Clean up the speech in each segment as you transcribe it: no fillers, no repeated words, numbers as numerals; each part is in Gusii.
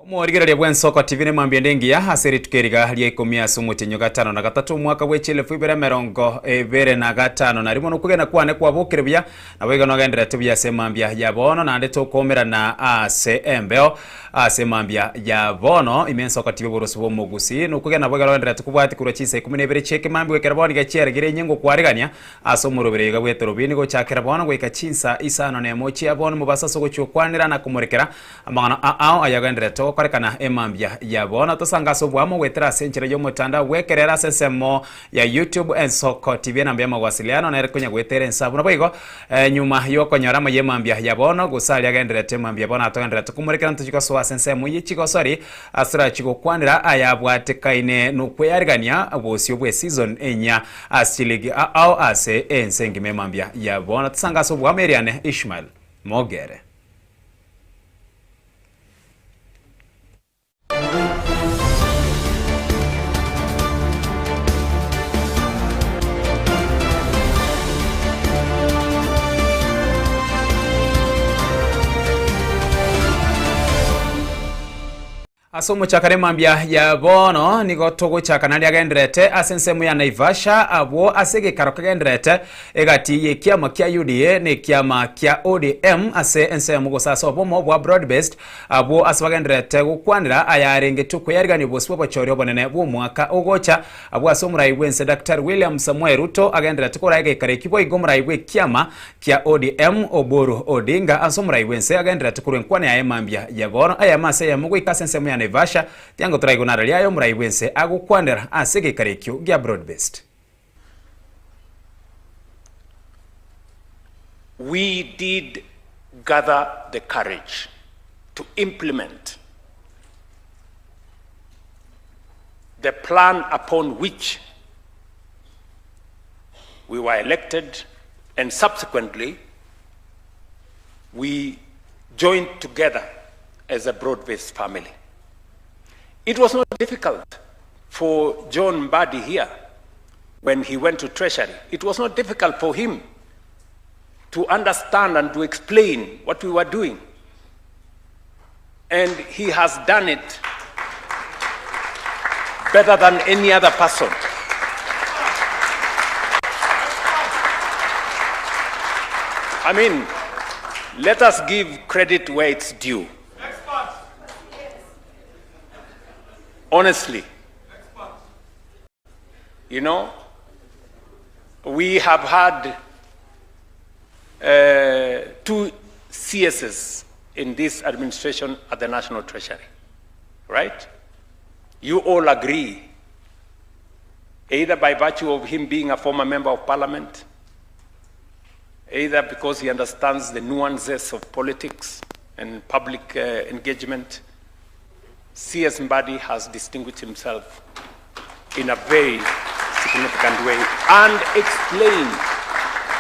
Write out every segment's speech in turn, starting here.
Omorigereria bw'ensoko TV nemambia ende engiya ase rituko eriga ria ikomi ase omotienyi o gatano na gatato omwaka bwe chielfu ibere 25 na rimo nokwegena kwane kwabokire buya naboigo nogendererete buya ase emambia ya bono naende tokoumerana ase embeo ase emambia ya bono ime ensoko TV oborosi bw'omogusii nokwegena naboigo nogendererete kobwatia korwa chinsa ikomi na ibere chi'ekemambia goikera bono iga chiaregire inye ngokwarigania Ase omorobere iga bw'etorobini gochakera bono goika chinsa isano nemo chia bono mobaso ase ogochia gokwanera na komorekera amang'ana ao ayagendererete gokorekana emambia ya bono. Tosange ase oboamo goetera ase enchera y'omotandao bw'ekerero ase ensemo ya YouTube Ensoko TV enamba y'amawasiliano nere konya goetera ensabu. Naboigo nyuma y'okonyora amaya emambia ya bono gose aria agendererete emambia ya bono atogendererete komorekera ntochie gosoa ase ensemo ye chigosori ase torachie gokwanera ayabwatekaine nokweyarigania bosio bwe season enyia Ase chiligi ao ase ense engima emambia ya bono tosange ase obwamo eriane Ishmael Mogere. Ase omochakano emambia ya bono nigo togochaka naende agendererete ase ensemo ya Naivasha abwo ase egekaro kegendererete egati y'ekiama kia UDA na ekiama kia ODM ase ensemo gose ase obomo bwa broad based abwo ase bagendererete gokwanera ayarengetwe kweyarigania obosi bw'obochori obonene bw'omwaka ogocha abwo ase omorai bw'ense Daktari William Samoei Ruto agendererete koraa egekaro ekio boigo omorai bw'ekiama kia ODM, Oburu Odinga ase omorai bw'ense agendererete korwa enkwana yaye mambia ya bono eyemo ase eyemo goika ase ensemo ya Naivasha, tiango toraigwe naro riaye omorai bw'ense agokwanera ase egeikaro ekio gia Broad Based. We did gather the courage to implement the plan upon which we were elected and subsequently we joined together as a broad-based family. It was not difficult for John Mbadi here when he went to Treasury. It was not difficult for him to understand and to explain what we were doing. And he has done it better than any other person. I mean, let us give credit where it's due. Honestly. You know, we have had uh, two CSs in this administration at the National Treasury, right? You all agree, either by virtue of him being a former member of parliament, either because he understands the nuances of politics and public uh, engagement, C.S. Mbadi has distinguished himself in a very significant way and explained,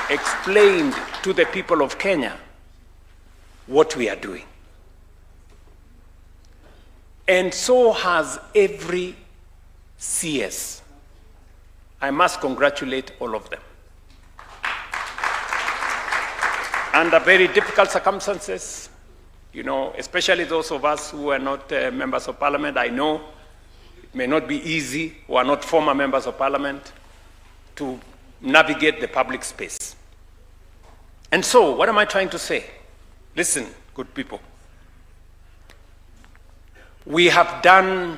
explained to the people of Kenya what we are doing. And so has every CS. I must congratulate all of them. Under very difficult circumstances, you know, especially those of us who are not uh, members of parliament, I know it may not be easy, who are not former members of parliament, to navigate the public space. And so, what am I trying to say? Listen, good people. We have done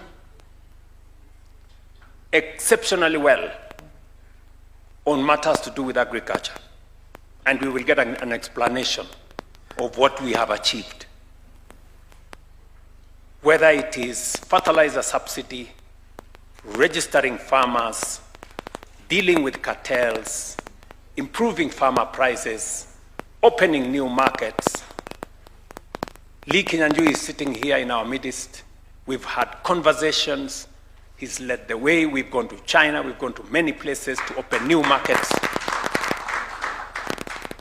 exceptionally well on matters to do with agriculture, and we will get an, an explanation of what we have achieved. Whether it is fertilizer subsidy, registering farmers, dealing with cartels, improving farmer prices, opening new markets. Lee Kinyanjui is sitting here in our midst. We've had conversations. He's led the way. We've gone to China. We've gone to many places to open new markets.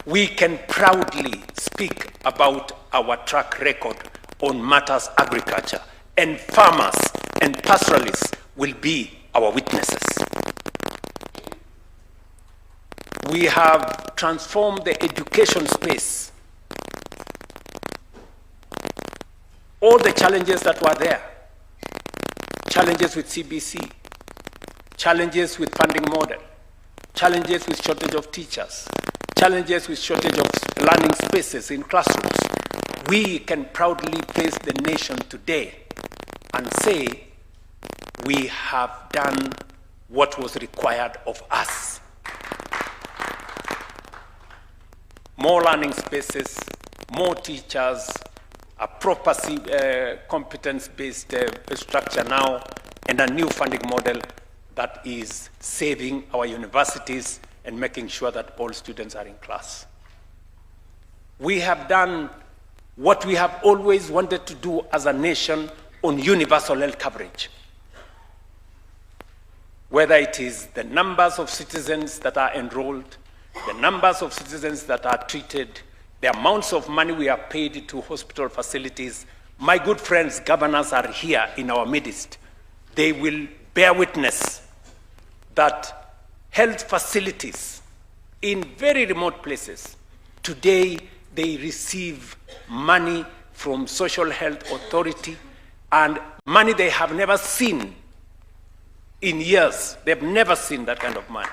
We can proudly speak about our track record on matters agriculture, and farmers and pastoralists will be our witnesses. We have transformed the education space. All the challenges that were there, challenges with CBC, challenges with funding model, challenges with shortage of teachers, challenges with shortage of learning spaces in classrooms. We can proudly face the nation today and say we have done what was required of us. More learning spaces, more teachers, a proper competence-based structure now, and a new funding model that is saving our universities and making sure that all students are in class. We have done what we have always wanted to do as a nation on universal health coverage. Whether it is the numbers of citizens that are enrolled, the numbers of citizens that are treated, the amounts of money we have paid to hospital facilities. My good friends, governors are here in our midst. They will bear witness that health facilities in very remote places, today they receive money from Social Health Authority and money they have never seen in years. They've never seen that kind of money.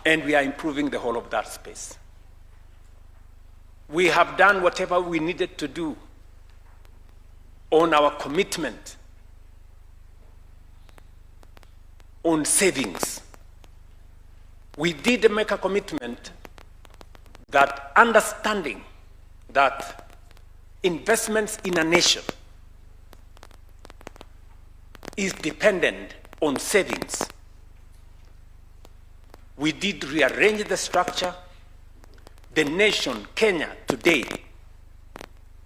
And we are improving the whole of that space. We have done whatever we needed to do on our commitment on savings. We did make a commitment that understanding that investments in a nation is dependent on savings. We did rearrange the structure. The nation, Kenya, today,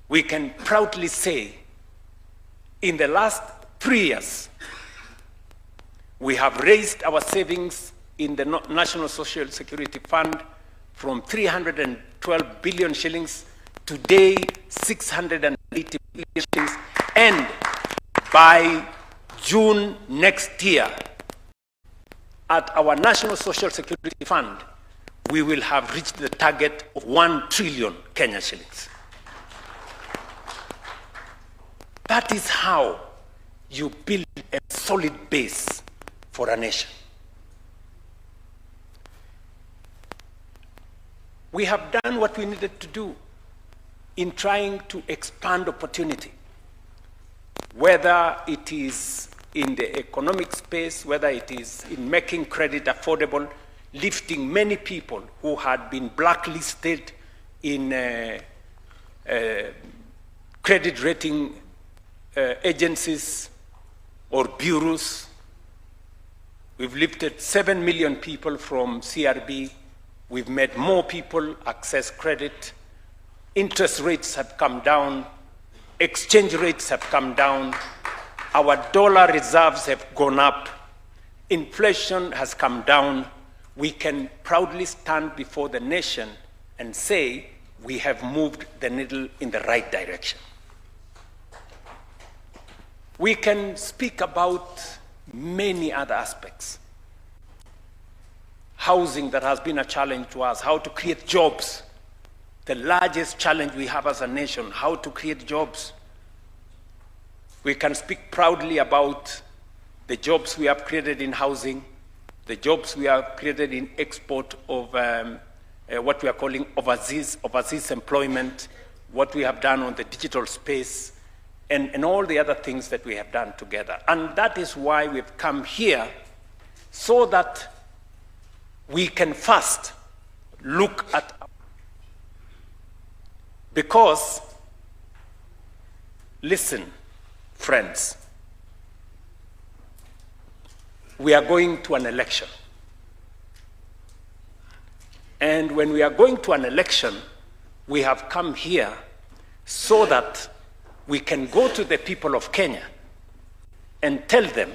we can proudly say in the last 3 years, we have raised our savings in the National Social Security Fund from 312 billion shillings, today 680 billion shillings, and by June next year, at our National Social Security Fund, we will have reached the target of 1 trillion Kenya shillings. That is how you build a solid base for a nation. We have done what we needed to do in trying to expand opportunity, whether it is in the economic space, whether it is in making credit affordable, lifting many people who had been blacklisted in credit rating agencies or bureaus. We've lifted 7 million people from CRB. We've made more people access credit. Interest rates have come down. Exchange rates have come down. Our dollar reserves have gone up. Inflation has come down. We can proudly stand before the nation and say we have moved the needle in the right direction. We can speak about many other aspects. Housing that has been a challenge to us, how to create jobs. The largest challenge we have as a nation, how to create jobs. We can speak proudly about the jobs we have created in housing, the jobs we have created in export of what we are calling overseas employment, what we have done on the digital space, and all the other things that we have done together. And that is why we've come here, so that we can first look at, because, listen, friends, we are going to an election. And when we are going to an election, we have come here so that we can go to the people of Kenya and tell them,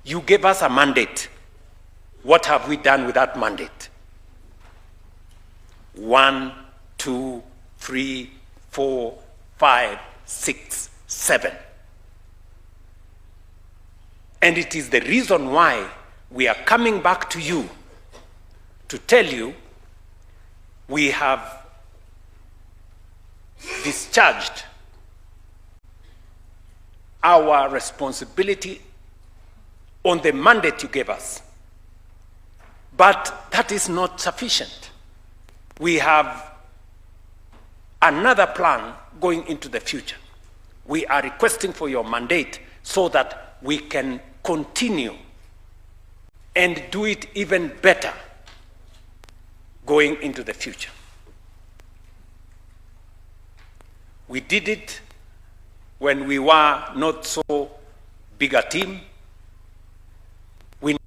you gave us a mandate. What have we done with that mandate? 1, 2, 3, 4, 5, 6, 7. And it is the reason why we are coming back to you to tell you we have discharged our responsibility on the mandate you gave us. But that is not sufficient. We have another plan going into the future. We are requesting for your mandate so that we can continue and do it even better going into the future. We did it when we were not so big a team. We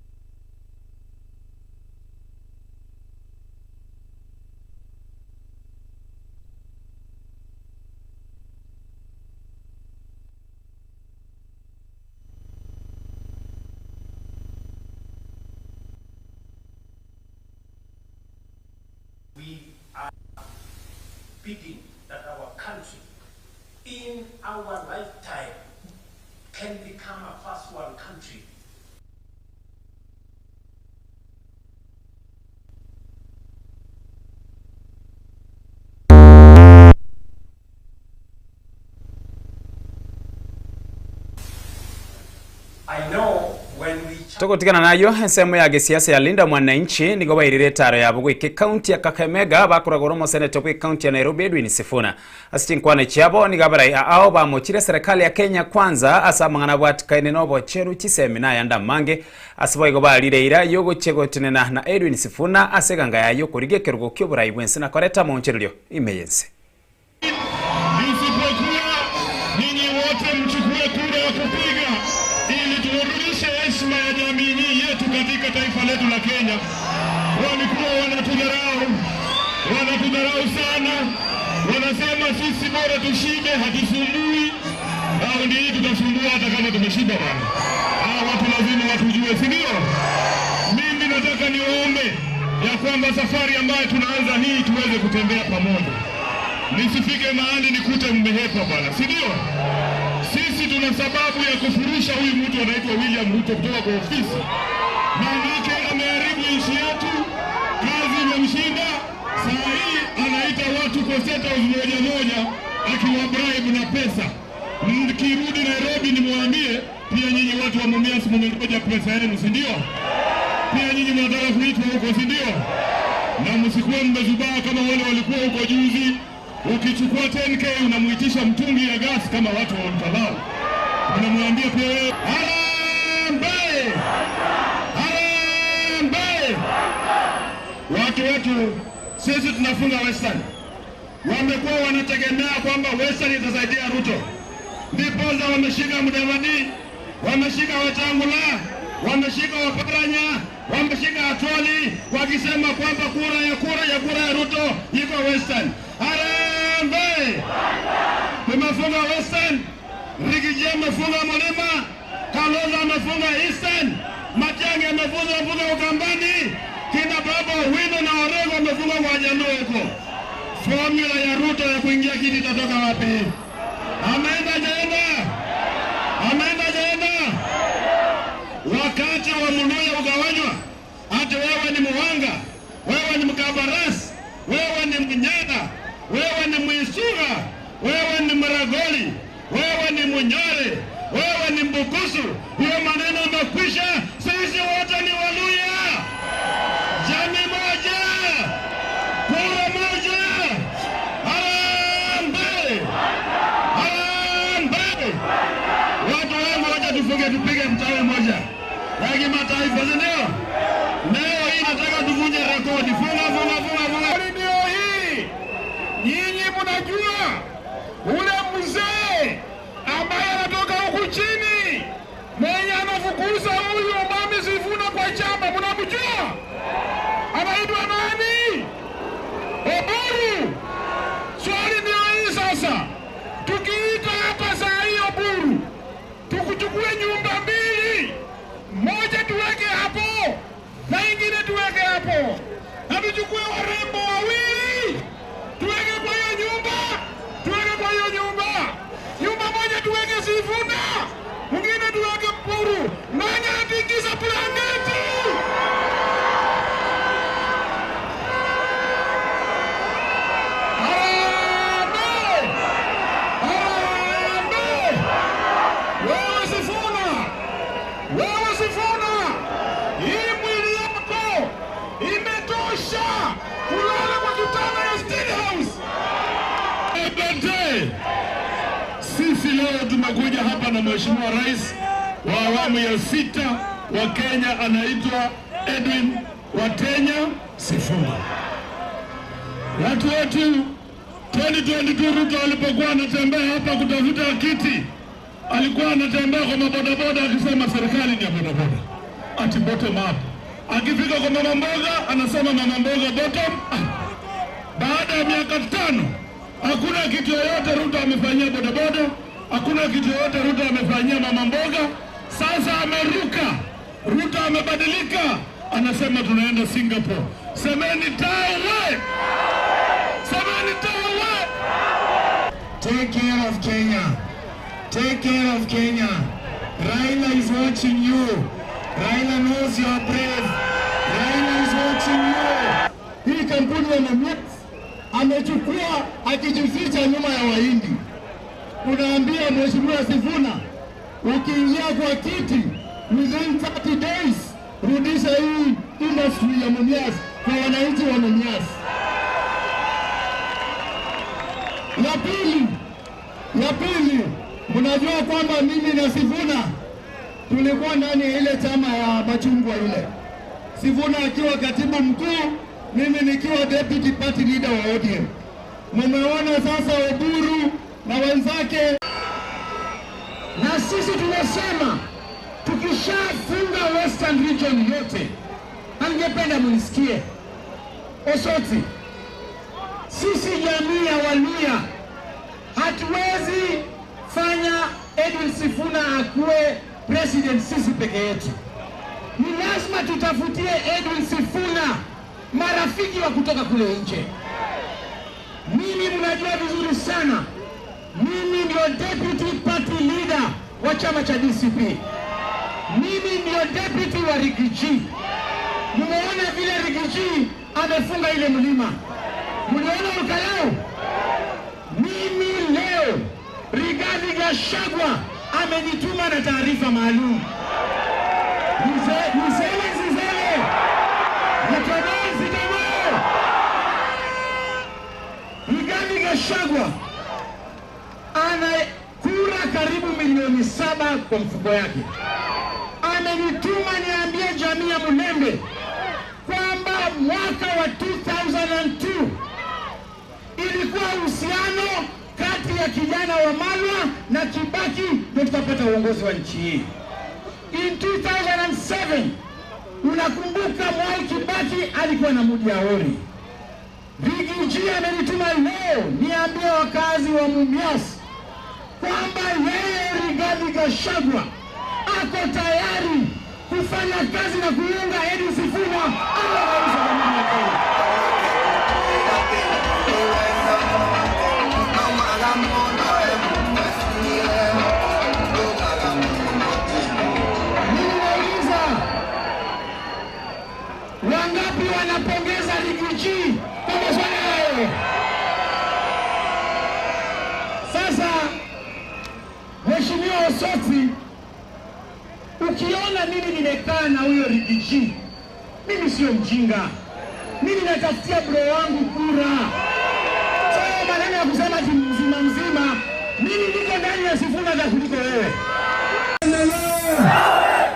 We are bidding that our country in our lifetime can become a first world country. Togotigana nayio, ensemo ya gesiasa ya Linda Mwananchi nigo bairire etaro yabo goika ekaunti ya Kakamega bakoragora omoseneta bwe ekaunti ya Nairobi Edwin Sifuna. Ase chinkwana chiabo nigo abarai aao bamochire eserekari ya Kenya Kwanza ase amang'ana abwatikaine na obocheru chisemi na ayande amange. Ase boigo barire eira yogochia gotenena na Edwin Sifuna ase eganga yaye yokorigia ekerogo kioborai bwense na koreta amaonchorerio ime yense. Isipokuwa ninyi wote mchukue kura ya kupiga ili turudishe heshima ya jamii hii yetu katika taifa letu la Kenya. Walikuwa wanatudharau, wanatudharau sana, wanasema sisi bora tushibe, hatusumbui. Raundi hii tutasumbua hata kama tumeshiba bana. Hawa watu lazima watujue, si ndio? Mimi nataka niwaombe ya kwamba safari ambayo tunaanza hii tuweze kutembea pamoja. Nisifike mahali nikute mmehepa bwana, si ndio? Sisi tuna sababu ya kufurusha huyu mtu anaitwa William Ruto kutoka kwa ofisi, maanake ameharibu nchi yetu, kazi imemshinda. Saa hii anaita watu kwa state house moja moja, akiwa bribe na pesa. Mkirudi Nairobi nimwambie pia nyinyi watu wa Mumias mmengoja pesa yenu, si ndio? Pia nyinyi mnataka kuitwa huko, si ndio? Na msikuwe mmezubaa kama wale walikuwa huko juzi. Ukichukua 10k unamuitisha mtungi ya gas kama watu wa Olkalau, unamwambia pia wewe harambee, harambee. Watu wetu sisi tunafunga Western, wamekuwa wanategemea kwamba Western itasaidia Ruto, ndiposa wameshika Mudavadi, wameshika Wetangula, wameshika Waparanya, wameshika Atwoli, wakisema kwamba kura ya kura ya kura ya Ruto iko Western. Harambee! Tumefunga Western, Rigiji amefunga Mlima, Kalonzo amefunga Eastern, Matiang'i amefunga funga Ukambani, kina Baba Owino na Orengo amefunga Wajaluo huko. Formula ya Ruto ya kuingia kiti itatoka wapi? Ameenda jaenda, ameenda jaenda. Wakati wa Mluya ugawanywa, ati wewe ni Muwanga, wewe ni Mkabaras, wewe ni Mnyana, wewe ni Mwisuga, wewe ni Maragoli, wewe ni Munyore, wewe ni Mbukusu. Hiyo maneno imekwisha. Sisi wote ni Waluya, jamii moja, kura moja. Harambee! Harambee! Watu wangu, wacha tufunge, tupige mtawe moja ya kimataifa, si ndio? Leo hii nataka tuvunje rekodi. Funga, funga, funga, funga. Ndio hii, nyinyi mnajua ule mzee ambaye anatoka huku chini mwenye anafukuza huyu Mami Sifuna kwa chama, mnamjua? Anaitwa nani? Oburu. Swali ndio hii sasa, tukiita hapa saa hii Oburu, tukuchukue nyumba mbili, moja tuweke hapo na ingine tuweke hapo, na tuchukue warembo wawili tuweke kwa hiyo nyumba, tuweke kwa hiyo nyumba, nyumba moja tuweke Sifuna, mwingine tuweke Oburu. Nani anatingiza blanketi? Harambee! Oye! Sisi leo tumekuja hapa na Mheshimiwa Rais wa awamu ya sita wa Kenya anaitwa Edwin Watenya Sifuna. Watu wetu 2022 Ruto alipokuwa anatembea hapa kutafuta kiti, alikuwa anatembea kwa mabodaboda akisema serikali ni ya bodaboda, ati bottom up. Akifika kwa mama mboga anasema mama mboga bottom up. Baada ya miaka tano hakuna kitu yoyote Ruto amefanyia bodaboda, hakuna kitu yoyote Ruto amefanyia mama mboga. Sasa ameruka, Ruto amebadilika, anasema tunaenda Singapore. Semeni tawe, semeni tawe. Take care of Kenya. Take care of Kenya. Raila is watching you. Raila knows you are brave. Raila is watching you. Hii kampuni ya Mumias amechukua akijificha nyuma ya Wahindi. Unaambia Mheshimiwa Sifuna, ukiingia kwa kiti within 30 days rudisha hii industry ya Mumias kwa wananchi wa Mumias. Ya pili, ya pili, mnajua kwamba mimi na Sifuna tulikuwa ndani ya ile chama ya machungwa ile, Sifuna akiwa katibu mkuu, mimi nikiwa deputy party leader wa ODM. Mumeona sasa Oburu na wenzake, Na sisi tunasema tukishafunga Western Region yote, na ningependa munisikie Osoti, sisi jamii ya Waluya hatuwezi fanya Edwin Sifuna akuwe president sisi peke yetu. Ni lazima tutafutie Edwin Sifuna marafiki wa kutoka kule nje. Mimi mnajua vizuri sana, mimi ndio deputy party leader wa chama cha DCP. Mimi ndio deputy wa Riggy G. Mumeona vile Riggy G amefunga ile mlima, mliona Ol Kalou? Mimi leo Rigathi Gachagua amenituma na taarifa maalum. Niseme nisiseme? Nitoboe nisitoboe? Rigathi Gachagua ana kura karibu milioni 7 kwa mfuko yake. Amenituma niambie jamii ya Mulembe kwamba mwaka wa 2002 ilikuwa uhusiano kati ya kijana Wamalwa na Kibaki ndio tutapata uongozi wa nchi hii. In 2007 unakumbuka Mwai Kibaki alikuwa na Moody Awori. Riggy G amenituma leo niambie wakazi wa Mumias kwamba yeye Rigathi Gachagua ako tayari kufanya kazi na kuunga Edwin Sifuna awe rais wa Jamhuri ya Kenya. Mimi nauliza, wangapi wanapongeza Riggy G kwa masuala hayo? Sasa Mheshimiwa Osotsi, ukiona mimi nimekaa na huyo Riggy G, mimi sio mjinga, mimi natafutia bro wangu kura. Sasa maneno ya kusema ati mzima mzima, mimi niko ndani ya Sifuna hata kuliko wewe.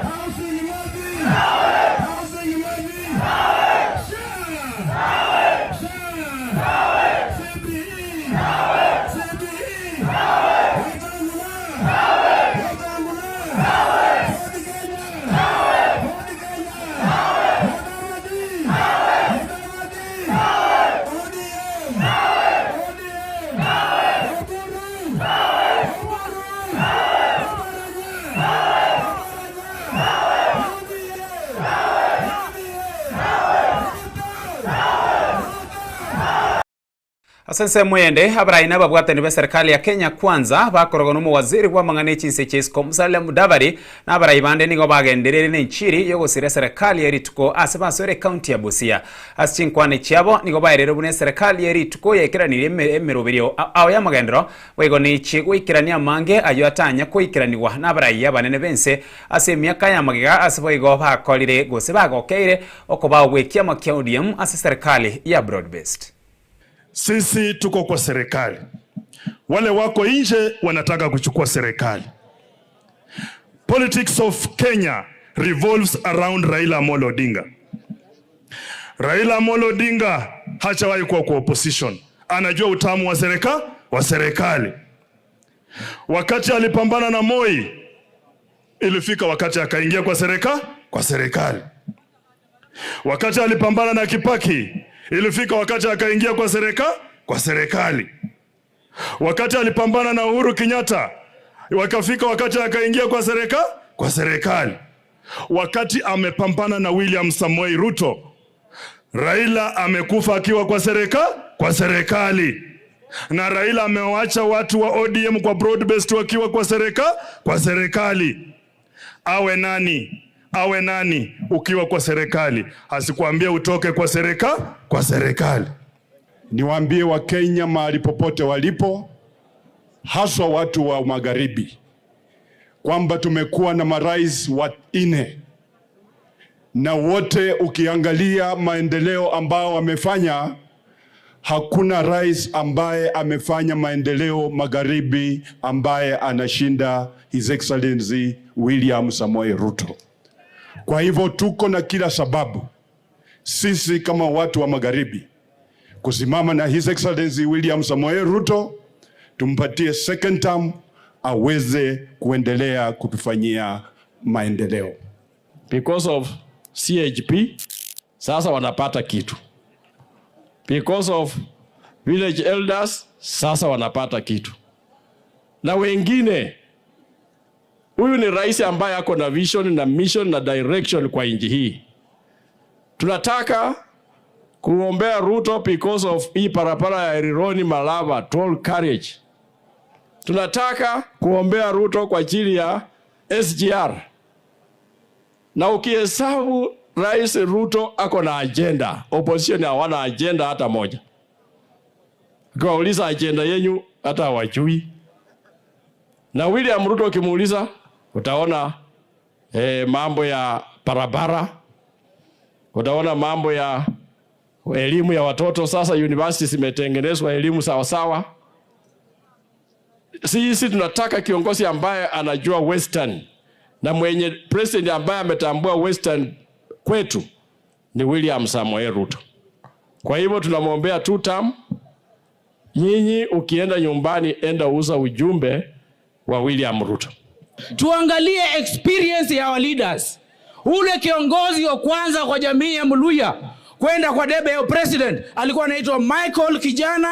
Housing levy! Housing levy! SHA! SHA! CBE! CBE! Wetangula! Wetangula! Ford Kenya! Ford Kenya! Mudavadi! Mudavadi! ODM! ODM! Oburu! Oburu! Oparanya! Oparanya! ODM! ODM! Ruto! Ase ensemo ende, abarai na ababwatani b'eserikali ya Kenya Kwanza bakorogwa na omowaziri bw'amang'ana echinse chia isiko Musalia Mudavadi na abarai bande nigo bagendereire na enchiri yogosira eserikali ya rituko ase basoire ekaunti ya Busia. Ase chinkwana chiabo nigo baerire buna eserikali ya rituko yaikeranire emeroberio ao y'amagendero boigo nichi goikerania amange aywo atanya koikeranigwa na abarai abanene b'ense ase emiaka y'amagega ase boigo bakorire gose bagokeire okobao bwa ekiama kia ODM ase serikali ya broad based. Sisi tuko kwa serikali. Wale wako nje wanataka kuchukua serikali. Politics of Kenya revolves around Raila Amolo Odinga. Raila Amolo Odinga hachawahi kuwa kwa opposition, anajua utamu wa serika wa serikali. Wakati alipambana na Moi, ilifika wakati akaingia kwa serika kwa serikali. Wakati alipambana na Kibaki, ilifika wakati akaingia kwa serika kwa serikali. Wakati alipambana na Uhuru Kenyatta, wakafika wakati akaingia kwa serika kwa serikali. Wakati amepambana na William Samoei Ruto, Raila amekufa akiwa kwa serika kwa serikali, na Raila amewacha watu wa ODM kwa broad based wakiwa kwa serika kwa serikali. Awe nani awe nani, ukiwa kwa serikali asikuambie utoke kwa serika kwa serikali. Niwaambie Wakenya mahali popote walipo, haswa watu wa magharibi, kwamba tumekuwa na marais wanne na wote ukiangalia maendeleo ambao wamefanya, hakuna rais ambaye amefanya maendeleo magharibi ambaye anashinda His Excellency William Samoei Ruto. Kwa hivyo tuko na kila sababu sisi kama watu wa magharibi kusimama na His Excellency William Samoei Ruto, tumpatie second term aweze kuendelea kutufanyia maendeleo. Because of CHP sasa wanapata kitu, because of village elders sasa wanapata kitu, na wengine. Huyu ni rais ambaye ako na vision na mission na direction kwa nchi hii. Tunataka kuombea Ruto because of hii barabara ya Rironi Malaba toll carriage. Tunataka kuombea Ruto kwa ajili ya SGR. Na ukihesabu Rais Ruto ako na agenda, opposition hawana agenda hata moja. Ukiwauliza agenda yenyu hata hawajui. Na William Ruto ukimuuliza utaona mambo ya barabara, utaona mambo ya elimu ya watoto. Sasa university zimetengenezwa elimu sawasawa. Sisi tunataka kiongozi ambaye anajua Western na mwenye president ambaye ametambua Western kwetu ni William Samoei Ruto. Kwa hivyo tunamwombea two term. Nyinyi ukienda nyumbani, enda uza ujumbe wa William Ruto. Tuangalie experience ya our leaders. Ule kiongozi wa kwanza kwa jamii ya Mluya kwenda kwa debe ya president alikuwa anaitwa Michael Kijana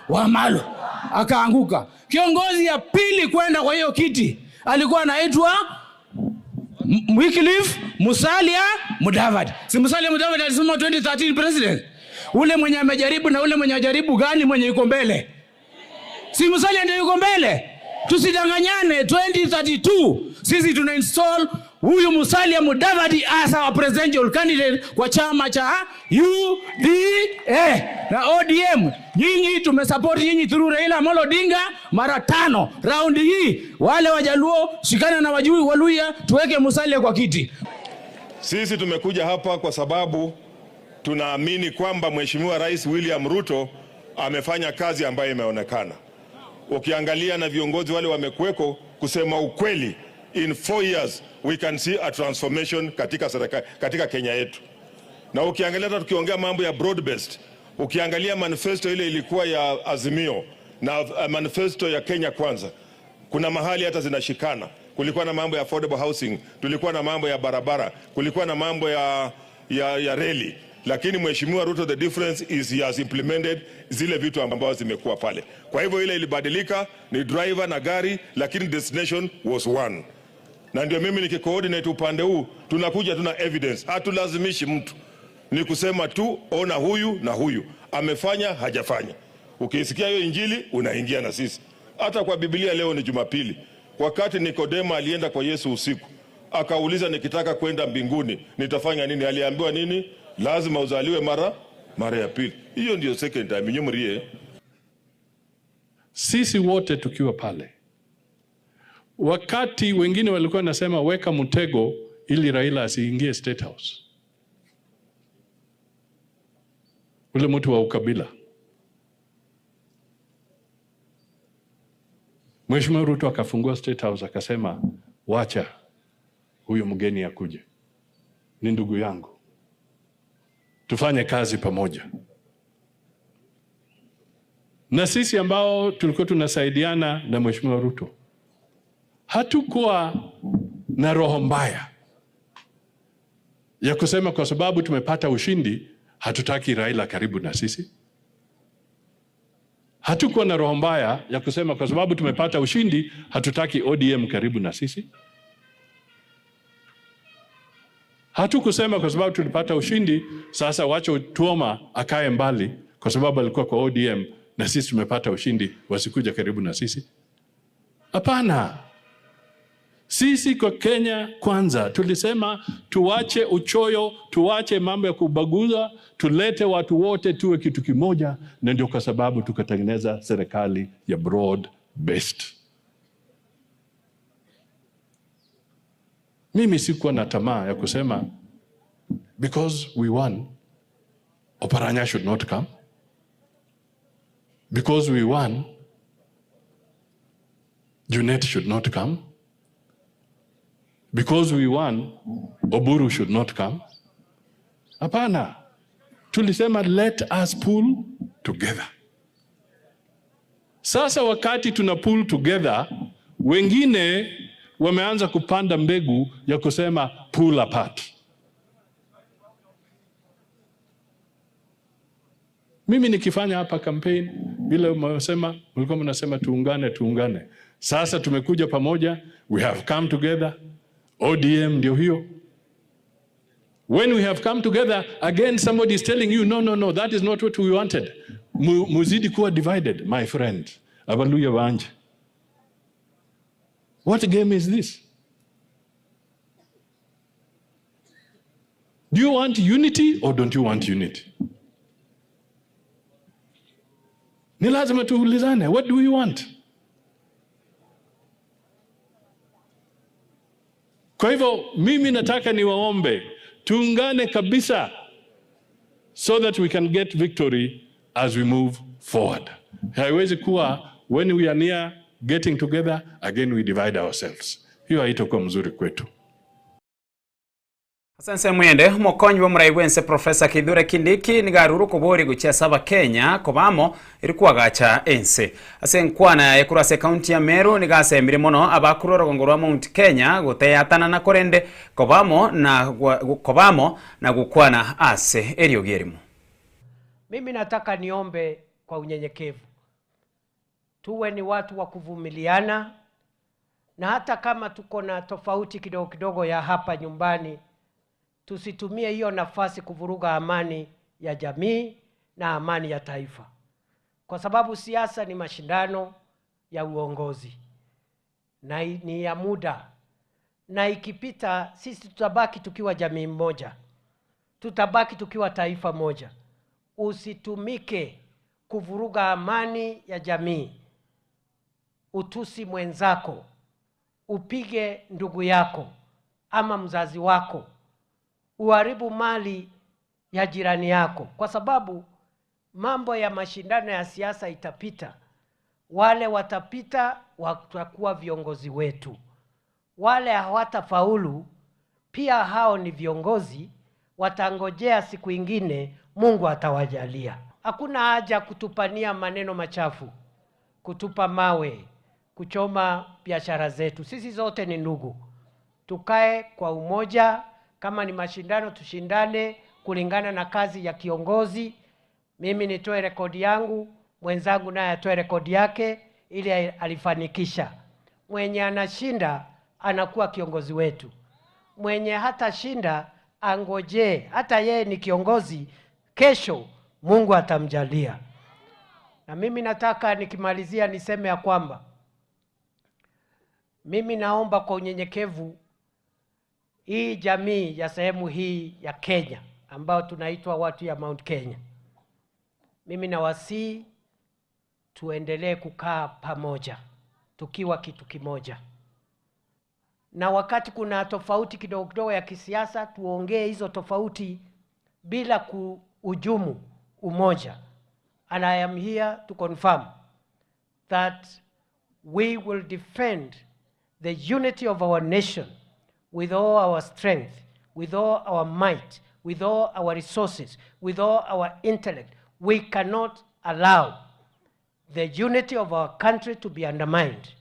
Wamalwa, akaanguka. Kiongozi ya pili kwenda kwa hiyo kiti alikuwa anaitwa Wycliffe Musalia Mudavadi. Si Musalia Mudavadi alisema 2013 president? Ule mwenye amejaribu na ule mwenye ajaribu gani mwenye yuko mbele? Si Musalia ndio yuko mbele? Tusidanganyane, 2032 sisi tuna install huyu Musalia Mudavadi as our presidential candidate kwa chama cha UDA na ODM. Nyinyi tumesupport nyinyi through Raila Amolo Odinga mara 5. Round hii wale Wajaluo shikana na Wajui Waluya tuweke Musalia kwa kiti. Sisi tumekuja hapa kwa sababu tunaamini kwamba Mheshimiwa Rais William Ruto amefanya kazi ambayo imeonekana. Ukiangalia na viongozi wale wamekuweko, kusema ukweli, in 4 years we can see a transformation katika serikali, katika Kenya yetu. Na ukiangalia hata tukiongea mambo ya broad based, ukiangalia manifesto ile ilikuwa ya Azimio na manifesto ya Kenya Kwanza, kuna mahali hata zinashikana. Kulikuwa na mambo ya affordable housing, tulikuwa na mambo ya barabara, kulikuwa na mambo ya reli. Lakini Mheshimiwa Ruto, the difference is he has implemented zile vitu ambazo zimekuwa pale. Kwa hivyo ile ilibadilika ni driver na gari, lakini destination was one. Na ndio mimi nikicoordinate upande huu, tunakuja tuna evidence, hatulazimishi mtu, ni kusema tu ona huyu na huyu amefanya hajafanya. Ukisikia hiyo injili unaingia na sisi. Hata kwa Biblia leo ni Jumapili, wakati Nikodema alienda kwa Yesu usiku akauliza, nikitaka kwenda mbinguni nitafanya nini? Aliambiwa nini? Lazima uzaliwe mara ya pili. Hiyo ndio second time nyumrie. Sisi wote tukiwa pale, wakati wengine walikuwa nasema weka mtego ili Raila asiingie State House, ule mtu wa ukabila. Mheshimiwa Ruto akafungua State House akasema, wacha huyu mgeni akuje, ni ndugu yangu, tufanye kazi pamoja. Na sisi ambao tulikuwa tunasaidiana na Mheshimiwa Ruto hatukuwa na roho mbaya ya kusema kwa sababu tumepata ushindi hatutaki Raila karibu na sisi. Hatukuwa na roho mbaya ya kusema kwa sababu tumepata ushindi hatutaki ODM karibu na sisi. Hatukusema kwa sababu tulipata ushindi sasa wacha Otuoma akae mbali kwa sababu alikuwa kwa ODM na sisi tumepata ushindi, wasikuja karibu na sisi. Hapana. Sisi kwa Kenya kwanza tulisema tuache uchoyo, tuache mambo ya kubaguza, tulete watu wote tuwe kitu kimoja, na ndio kwa sababu tukatengeneza serikali ya broad based. Mimi sikuwa na tamaa ya kusema because we won Oparanya should not come, because we won Junet should not come, because we won Oburu should not come. Hapana, tulisema let us pull together. Sasa wakati tuna pull together, wengine wameanza kupanda mbegu ya kusema pull apart. Mimi nikifanya hapa campaign vile umesema, mlikuwa mnasema tuungane, tuungane. Sasa tumekuja pamoja, we have come together. ODM ndio hiyo. When we have come together, again somebody is telling you, no, no, no, that is not what we wanted. Muzidi kuwa divided, my friend. Abaluya wanje. What game is this? Do you want unity or don't you want unity? Ni lazima tuulizane, what do we want? Kwa hivyo mimi nataka niwaombe tuungane kabisa so that we can get victory as we move forward. Haiwezi kuwa when we are near getting together again we divide ourselves. Hiyo haitakuwa mzuri kwetu. Ase ensemo ende, omokonyi bw'omorai bw'ense Professor Kithure Kindiki nigo arure okobori gochia ase Abakenya koba amo eri koagacha ense. Ase enkwana yaye korwa ase ekaunti ya Meru nigo asemire mono abakorwa orogongo rwa Mount Kenya goteyatanana korende koba amo na koba amo na gokwana ase eriogi erimo. Mimi nataka niombe kwa unyenyekevu, tuwe ni watu wa kuvumiliana, na hata kama tuko na tofauti kidogo kidogo ya hapa nyumbani, tusitumie hiyo nafasi kuvuruga amani ya jamii na amani ya taifa, kwa sababu siasa ni mashindano ya uongozi na ni ya muda, na ikipita sisi tutabaki tukiwa jamii moja, tutabaki tukiwa taifa moja. Usitumike kuvuruga amani ya jamii, utusi mwenzako, upige ndugu yako ama mzazi wako, uharibu mali ya jirani yako, kwa sababu mambo ya mashindano ya siasa itapita. Wale watapita watakuwa viongozi wetu, wale hawatafaulu pia hao ni viongozi, watangojea siku ingine Mungu atawajalia. Hakuna haja kutupania maneno machafu, kutupa mawe, kuchoma biashara zetu. Sisi zote ni ndugu, tukae kwa umoja. Kama ni mashindano tushindane kulingana na kazi ya kiongozi. Mimi nitoe rekodi yangu, mwenzangu naye atoe rekodi yake, ili alifanikisha. Mwenye anashinda anakuwa kiongozi wetu, mwenye hatashinda angojee, hata yeye ni kiongozi, kesho Mungu atamjalia. Na mimi nataka nikimalizia niseme ya kwamba mimi naomba kwa unyenyekevu hii jamii ya sehemu hii ya Kenya ambayo tunaitwa watu ya Mount Kenya, mimi nawasihi tuendelee kukaa pamoja tukiwa kitu kimoja, na wakati kuna tofauti kidogo kidogo ya kisiasa tuongee hizo tofauti bila kuhujumu umoja. And I am here to confirm that We will defend the unity of our nation with all our strength, with all our might, with all our resources, with all our intellect. We cannot allow the unity of our country to be undermined.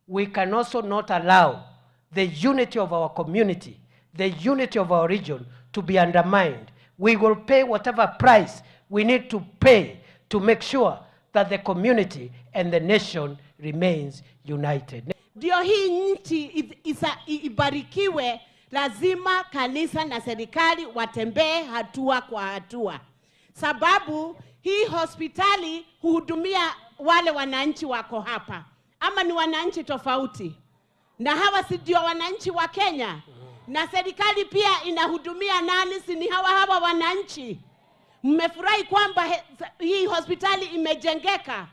We can also not allow the unity of our community, the unity of our region to be undermined. We will pay whatever price we need to pay to make sure that the community and the nation remains united. Ndio hii nchi ibarikiwe, lazima kanisa na serikali watembee hatua kwa hatua, sababu hii hospitali huhudumia wale wananchi wako hapa, ama ni wananchi tofauti, na hawa si ndio wananchi wa Kenya? Na serikali pia inahudumia nani? Si ni hawa hawa wananchi? Mmefurahi kwamba hii hospitali imejengeka?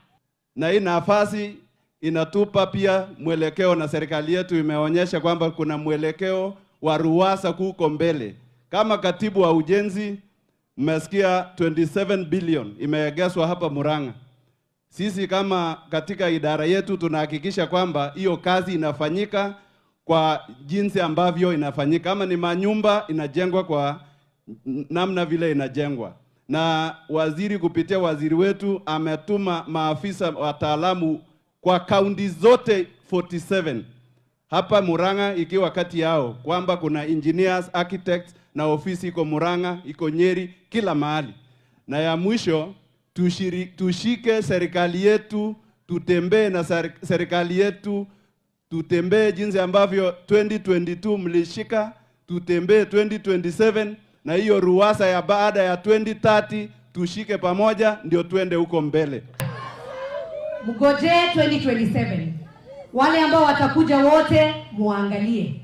Na hii nafasi inatupa pia mwelekeo, na serikali yetu imeonyesha kwamba kuna mwelekeo wa RUWASA kuko mbele. Kama katibu wa ujenzi, mmesikia 27 billion imeegezwa hapa Murang'a. Sisi kama katika idara yetu tunahakikisha kwamba hiyo kazi inafanyika kwa jinsi ambavyo inafanyika. Kama ni manyumba inajengwa kwa namna vile inajengwa. Na waziri kupitia waziri wetu ametuma maafisa wataalamu kwa kaunti zote 47 hapa Murang'a ikiwa kati yao, kwamba kuna engineers, architects na ofisi iko Murang'a, iko Nyeri, kila mahali. Na ya mwisho tushike serikali yetu, tutembee na serikali yetu, tutembee jinsi ambavyo 2022 mlishika, tutembee 2027 na hiyo RUWASA ya baada ya 2030 tushike pamoja, ndio tuende huko mbele. Mgojee 2027. Wale ambao watakuja wote muangalie,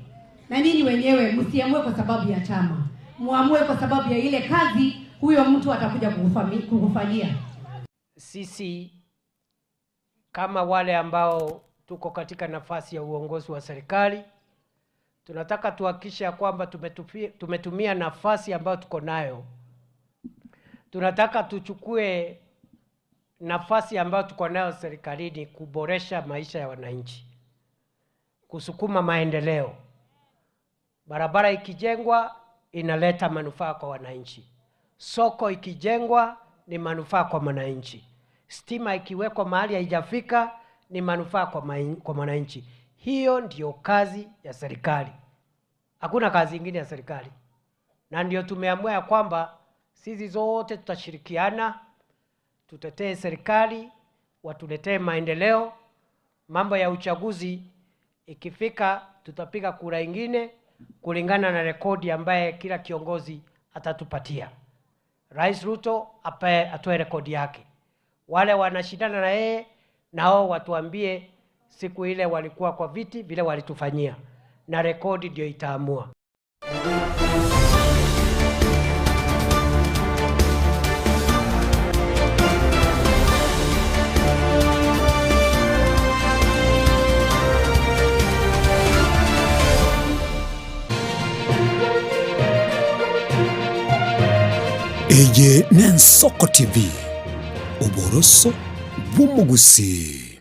na ninyi wenyewe msiamue kwa sababu ya chama, muamue kwa sababu ya ile kazi huyo mtu atakuja kukufanyia. Sisi kama wale ambao tuko katika nafasi ya uongozi wa serikali, tunataka tuhakikishe ya kwamba tumetumia nafasi ambayo tuko nayo. Tunataka tuchukue nafasi ambayo tuko nayo serikalini kuboresha maisha ya wananchi, kusukuma maendeleo. Barabara ikijengwa inaleta manufaa kwa wananchi, soko ikijengwa ni manufaa kwa mwananchi, stima ikiwekwa mahali haijafika ni manufaa kwa mwananchi. Hiyo ndiyo kazi ya serikali, hakuna kazi ingine ya serikali. Na ndio tumeamua ya kwamba sisi zote tutashirikiana, tutetee serikali, watuletee maendeleo. Mambo ya uchaguzi ikifika, tutapiga kura ingine kulingana na rekodi ambaye kila kiongozi atatupatia. Rais Ruto atoe rekodi yake, wale wanashindana na yeye nao watuambie siku ile walikuwa kwa viti vile walitufanyia, na rekodi ndio itaamua. Eye n'Ensoko TV, oboroso bw'omogusii.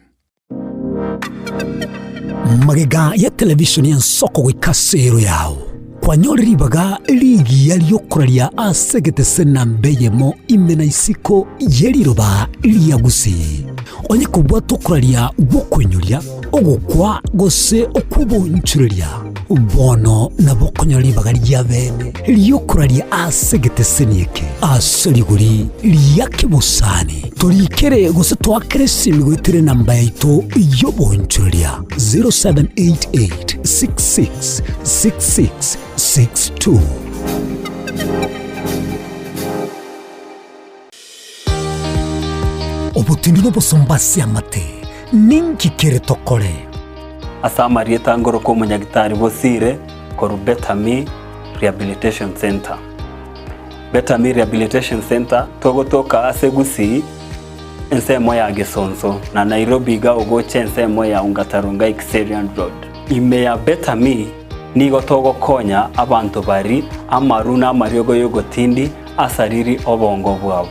Magega ya televishoni y'Ensoko goika ase ero yao, kwanyore ribaga rigiya ri'okoraria ase egetese namba eyemo ime na isiko ye riroba ria Gusii. Onye kobwata okoraria gw'okoinyoria, ogokwa gose okw'obonchoreria, bono nabo okonyora ribaga ria bene ri'okoraria ase egeteseni eke ase rigori ria kebosani. Torikere gose toakere esimi goetera enamba yaito y'obonchoreria 0788 66 66 62. Obotindi nobosomba ase amate, ninki kere tokore? Ase amarieta ngoroka omonyagitari Bosire korwa Better Me Rehabilitation Centre. Better Me Rehabilitation Centre togotoka ase Gusii ensemo ya Gesonso na Nairobi iga ogocha ensemo ya Ongata Rongai Kiserian Road. Ime ya Better Me nigo togokonya abanto bari amaru na amariogo y'ogotindi asariri obongo bwabo.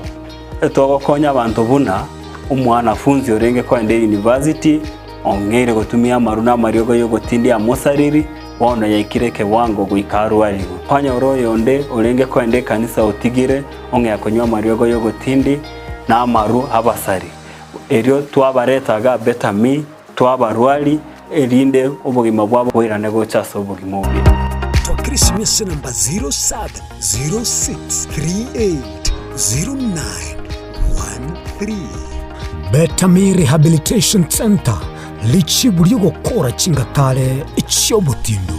Togokonya abanto buna omwanafunzi orenge kogenda university. Ong'eire gotumia amaru na amariogo y'ogotindia amosariri, bono yaikire ekewango goika arwarigwe. Kwanyora oyonde orenge koenda ekanisa otigire, ong'ea konywa amariogo y'ogotindi na amaru abasari. Erio twabareta iga Betami, twabarwari, erinde obogima bwabo boirane gocha ase obogima obuya. Twakera esimi ase enamba 0706380913. Betami Rehabilitation Centre, richibu ri'ogokora chingatare chi'obotindu.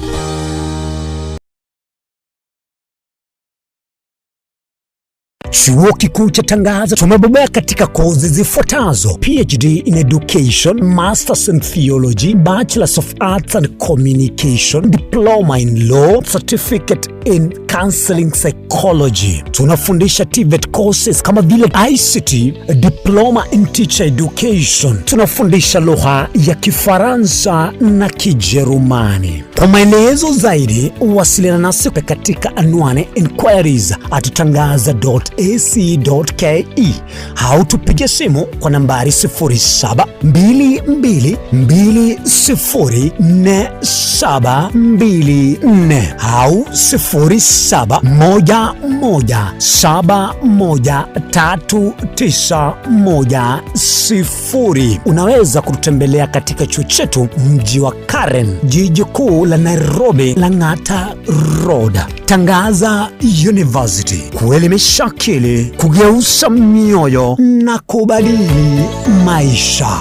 Chuo Kikuu cha Tangaza tumebobea katika kozi zifuatazo: PhD in Education, Masters in Theology, Bachelors of Arts and Communication, Diploma in Law, Certificate in Counseling Psychology. Tunafundisha TVET courses kama vile ICT, Diploma in Teacher Education. Tunafundisha lugha ya Kifaransa na Kijerumani. Kwa maelezo zaidi wasiliana nasi katika anwani inquiries at tangaza.ac.ke au tupige simu kwa nambari 0722204724 au 0711713910. Unaweza kututembelea katika chuo chetu mji wa Karen, jiji kuu la Nairobi, Lang'ata Road. Tangaza University, kuelimisha akili, kugeuza mioyo na kubadili maisha.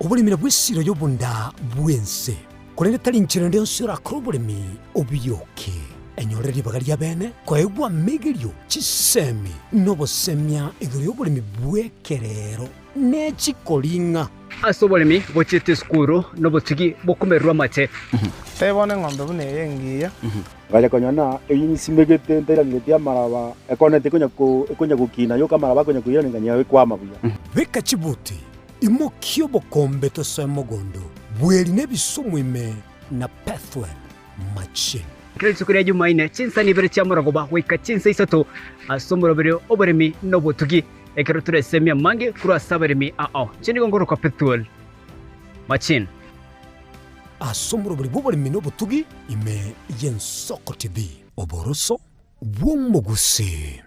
Oboremi bw'esiro y'obonda bw'ense, korende tari nchera ende yonsi orakore oboremi obioke. Enyore ribaga ri'abeene koegwa amegerio, chisemi, na obosemia igoro y'oboremi bw'ekerero ne chikoring'a. Ase oboremi bochiete esukuru nobotugi bokomererwa amate. Tebia bono eng'ombe buna eye engiya. Ngacha konyora ng'a eyio nsimegete ntairangeretie amaraba, ekoneti ekonya ko ekonya gokina yoka amaraba akonya koirana ng'a ekwama buya. Beka chibuti, imokia obokombe tosoe mogondo, bweri na ebisumu ime na Pethuel machine. Kera rituko ria Jumaine, chinsani ibere chia morogoba goika chinsa isato ase omoroberi oboremi na obotugi, ekero toresemie amange korwa ase abaremi ao. Inche nigo nkorokwa Pethuel Machine. Ase omoroberi bw'oboremi na obotugi ime y'Ensoko TV. Oboroso bw'omogusii.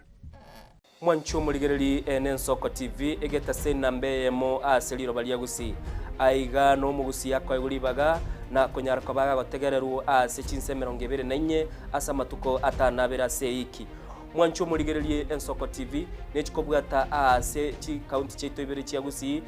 Mwanche omorigereri eye n'Ensoko TV, egetase enamba eyemo ase riroba ria Gusii. Aiga nomogusii akoegwa ribaga na konyara koba agagotegererwa ase chinsa 24 ase amatuko atanabere ase eiki. Mwanche omorigererie Ensoko TV nechikobwata aase chikaunti chiaito ibere chia Gusii,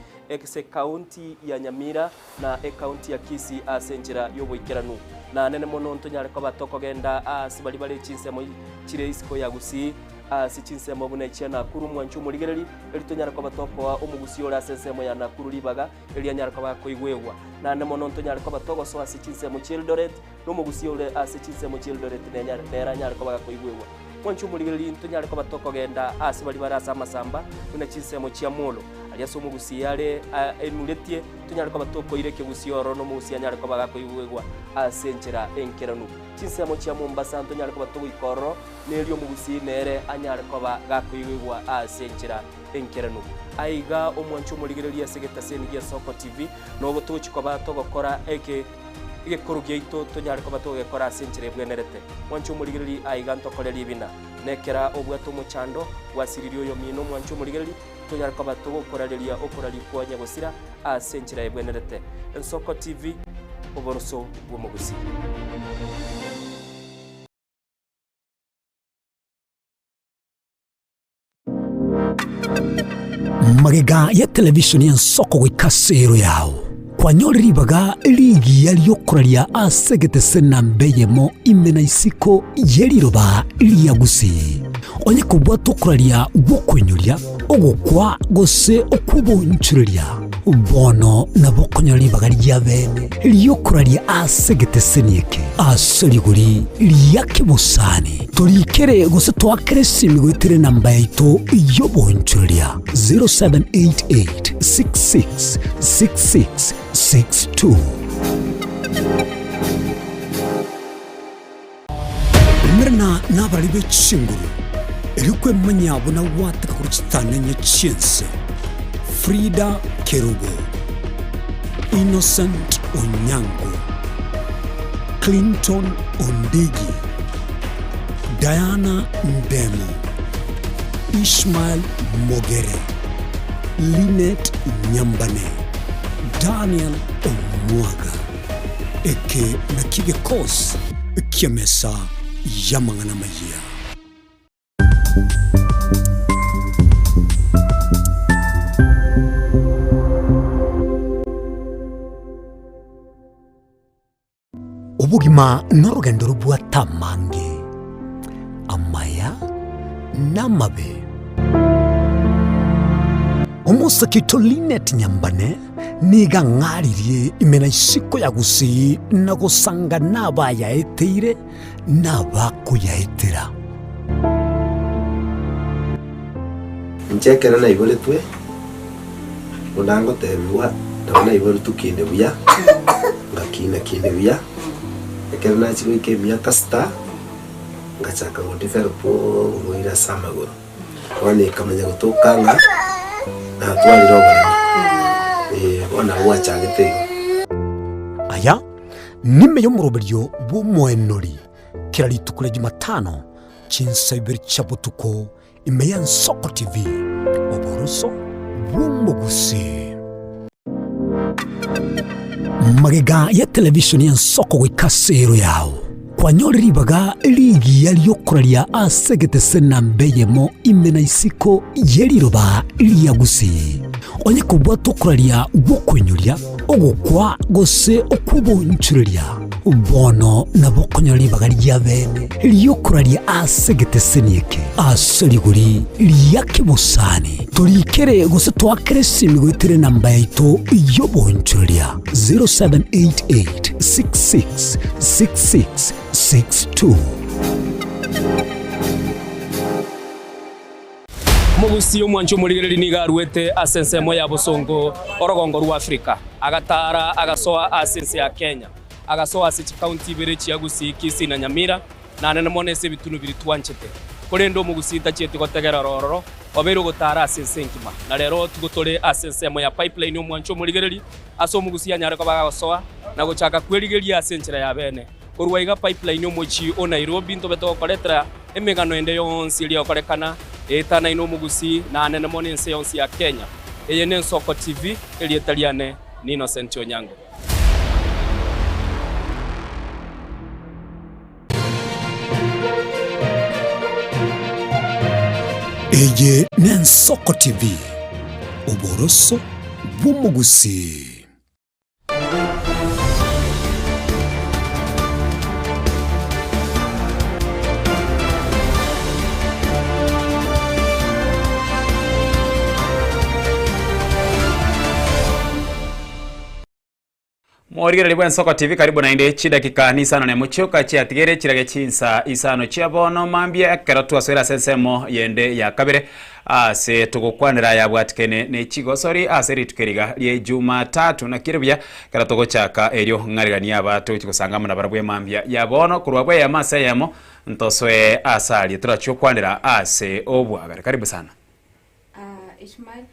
ase ekaunti ya Nyamira na ekaunti ya Kisii ase enchera y'oboikeranu. Na nene mono ntonyare koba tokogenda aase baria bare chinsemo chire isiko ya Gusii, ase chinsemo buna echia Nakuru, mwanche omorigereri, erio tonyare koba tokoa omogusii ore ase ensemo ya Nakuru ribaga, erio anyare koba akoigwegwa. Naende mono ntonyare koba togosoa ase chinsemo chi'Eldoret, na omogusii ore ase chinsemo chi'Eldoret nere anyare koba gakoigwegwa. Mwanche omorigereri, ntonyare koba tokogenda aase baria bare ase amasamba, buna chinsemo chia Molo, aria ase omogusii are enuretie, tonyare koba tokoira ekegusii ororo na omogusii anyare koba gakoigwegwa ase enchera enkeranu. Chinsemo chia Mombasa ntonyare koba togoika ororo, na erio omogusii nere anyare koba gakoigwegwa ase enchera enkeranu. Aiga omwanche omorigereria ase egetaseni gia Soko TV, nobo togochia koba togokora eke egekoro giaito tonyare koba togegekora ase enchera ebwenerete. Mwanche omorigereria aiga ntokore ribina. Nekera obwate omochando, gwasiririe oyomino omwanche omorigereria, tonyare koba togokorareria okoraria kwa nyagosira ase enchera ebwenerete. Ensoko TV, oboroso bw'omogusii. Magega ya televisheni y'ensoko goika ase ero yao, kwanyore ribaga rigiya ri'okoraria ase egetese namba eyemo ime na isiko ye riroba ria Gusii. Onye kobwate okoraria gw'okoinyoria, ogokwa gose okw'obonchoreria. Bono nabo okonyora ribaga ria bene ri'okoraria ase egeteseni eke ase rigori ria kebosani. Torikere gose toakere esimi goetera enamba yaito y'oboonchoreria 0788 66 66 62. Umerana nabarari be chinguru, erio kwemanya buna gwateka korwa chitanenye chi'ense. Frida Kerubo, Innocent Onyango, Clinton Ondigi, Diana Ndemo, Ishmael Mogere, Linet Nyambane, Daniel Omwaga. Eke nakio gekosi ki'emesa y'amang'ana amayia. Obogima norogendo robwate amange, amaya na amabe. Omosake oito Linet Nyambane nigo ang'aririe ime na isiko ya Gusii na gosanga nabayaeteire na abakoyaetera. Inche ekero naiboretwe, buna ngotebigwa, nabo naiboretwe kinde buya, ngakina kinde buya, ekero nachia goika emiaka sita, ngachaka go develop oborwaire ase amagoro. Bono ekamanya gotoka ng'a natwarire oboremo, eh, bono nabo gwachagete igo. Aya nime y'omoroberio bw'omoenori kera rituko ria Jumatano chinsa ibere chia botuko ime y'Ensoko TV, oboroso bw'omogusii. Magega ya televishoni y'Ensoko goika ase ero yao, kwanyorire ribaga rigiya ri'okoraria ase egetese namba eyemo ime na isiko ye riroba ria Gusii. Onye kobwate okoraria gw'okoinyoria, ogokwa gose okw'obonchoreria, bono nabo okonyora ribaga ria bene ri'okoraria ase egeteseni eke ase rigori ria kebosani. Torikere gose toakere esimi goetera enamba yaito y'obonchoreria 0788 66 66 62. Omogusii omwanchi omorigereria nigo aruete ase ensemo ya bosongo orogongo rwa Afrika, agataara agasoa ase ense ya Kenya, agasoa ase chikaunti ibere chia Gusii, Kisii na Nyamira, na nene mono ase ebitunu biria twanchete. Korende omogusii tachieti gotegerera ororo, obeire ogotaara ase ense engima. Na rero tigo tore ase ensemo ya Pipeline omwanchi omorigereria, ase omogusii anyare koba agagosoa na gochaka kwerigeria ase enchera ya bene. Korwa iga Pipeline omochie o Nairobi ntobe togokoretera emegano ende yonsi eria egokorekana eetanaine omogusii na anene mono ense yonsi ya Kenya. Eye n'Ensoko TV, erieta riane ni Innocent Onyango. Eye n'Ensoko TV, oboroso bw'omogusii. Morigereria bw'Ensoko TV karibu naende chidakika ni isano nemo chioka chiatigere chirage chinsa isano chia bono mambia ekero twasoire ase ensemo yende ya kabere Ase togokwanera ayabwatikene ne chigosori ase rituko eriga rie Jumatatu. Naki ere buya ekero togochaka erio ng'ariganie aba togochia gosanga amo nabarabwo emambia ya bono korwa abwo eyemo ase eyemo ntosoe ase aria torachie gokwanera ase obwagare. Karibu sana. Ah, Ishmael,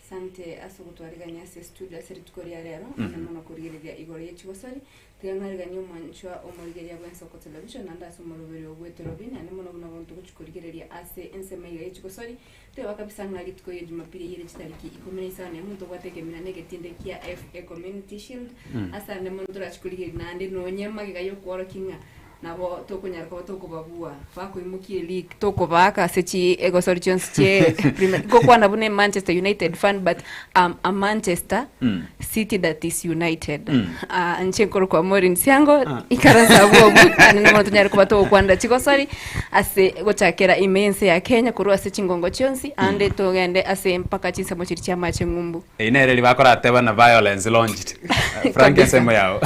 sante ase ogotwarigania ase estudio ase rituko ria rero, ande mono korigereria igoro ye chigosori. Tiga ng'ariganie omwanchwa omorigereria bw'ensoko television naende ase omoroberio bw'etorobini naende mono buna bono togochia korigereria ase ensemo iga ye chigosori. Teba kabisa ng'a rituko ria Jumapili eyio ere chitariki ikomi na isano na emo ntobwate ekemina na egetinde kia FA Community Shield ase ande mono torachi korigereria naende nonye magega y'okworokia ng'a. Nabo tokonyara koba tokobabua, bakoimokia eleague, tokobaaka ase chi egosori chionsi chie Premier Ngokwana buna Manchester United fan but I'm a Manchester Mm. City that is united. Mm. Ah, inche nkorokwa Maureen Siango, Ah. ikaranse abwo obwo, naende nigo tonyare koba togokwanera chigosori ase gochakera ime y'ense ya Kenya korwa ase chingongo chionsi, ande togende ase mpaka chinsemo chiria chia amache ng'umbu. Eyio nere riria bakorateba na violence launched. Frank Kabisa. ensemo yao.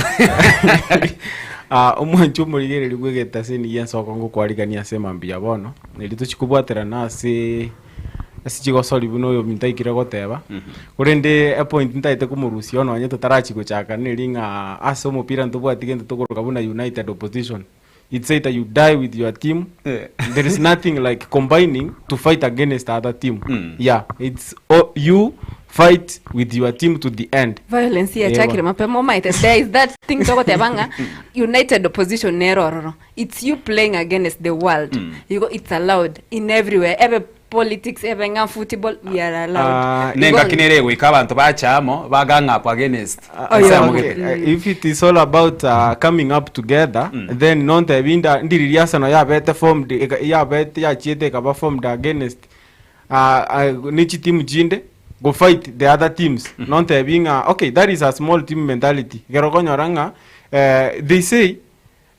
Ah, omwancho omorigereria bw'egetaseni gi'ensoko ngokwarigania ase mambia bono, erio tochie kobwaterana ase ase chigosori buna oyominto aikire goteba, korende epoint ntagete komorusia nonye totarachia gochaka neri ng'a ase omopira ntobwati gento tokoroka buna united opposition. It's either you die with your team there is nothing like combining to fight against other team yeah it's o, you fight with your team to the end Violence yachakire Ewa. mapema omaete there is that thing togoteba ng'a united opposition nere ororo it's you playing against the world Mm. igo it's allowed in everywhere ebe politics ebe ng'a football we are allowed Nengaki nere egoika abanto bacha amo bagang up against Ah, ensemo okay. gete. Uh, if it is all about uh, coming up together then nontebi nda ndiriria Arsenal yabete formed eka- yabete yachiete ekaba formed against uh, uh, ne chitimu chinde go fight the other teams nontebi ng'a okay that is a small team mentality ekero okonyora ng'a eh, they say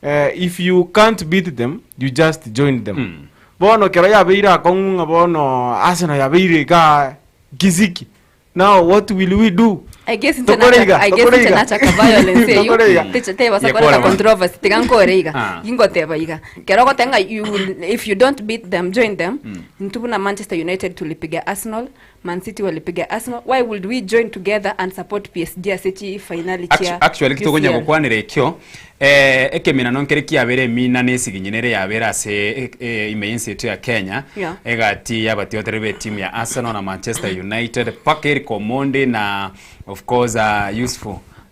eh, if you can't beat them you just join them bono kero yabeire akong'u ng'a bono Arsenal yabeire igaa kisiki now what will we do I guess inche Tokore nacha- iga, I guess tokore inche iga. nachaka violence eyo Tokore iga. Teche- tebasa Yekora koreta bono. controversy tiga nkore iga Ah. gingoteba iga kero ogoteba ng'a you will, if you don't beat them join them intwe buna Manchester United tulipiga Arsenal Man City walipiga Arsenal why would we join together and support PSG ase chi finali chia Actually kitogonya UCL? gokwanera ekio eh, ekeminano nkere kiabere emina na esiginyi nere yabere ase eh, eh, ime y'ense yetu ya Kenya Yeah. egati y'abatiotereri be timu ya Arsenal na Manchester United paka Eric Omondi na of course uh, Yusuf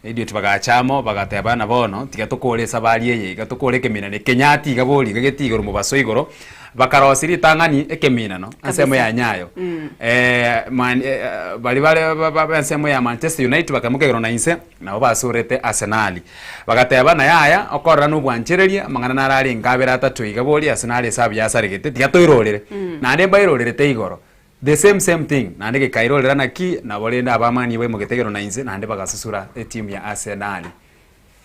Idiot bagacha amo bagateba na bono tiga tokore esabari eye iga tokore ekeminano ekenyati iga bori iga getii igoro mobaso igoro bakarosia ritang'ani ekeminano ensemo ya Nyayo Mm. Eh, man, eh, bari bare ba- ba- ba- ensemo ya Manchester United bakaimoka igoro na inse nabo basurete Arsenal bagateba naye aya okorora na obwanchereria amang'ana naro arenge abere atato iga bori Arsenal esabu yasaregete tiga toirorere Mm. naende mbairorerete igoro the same same thing naende gekairorera naki nabo rende abamani baimogete igoro na inse naende bagasusura etimu ya Arsenal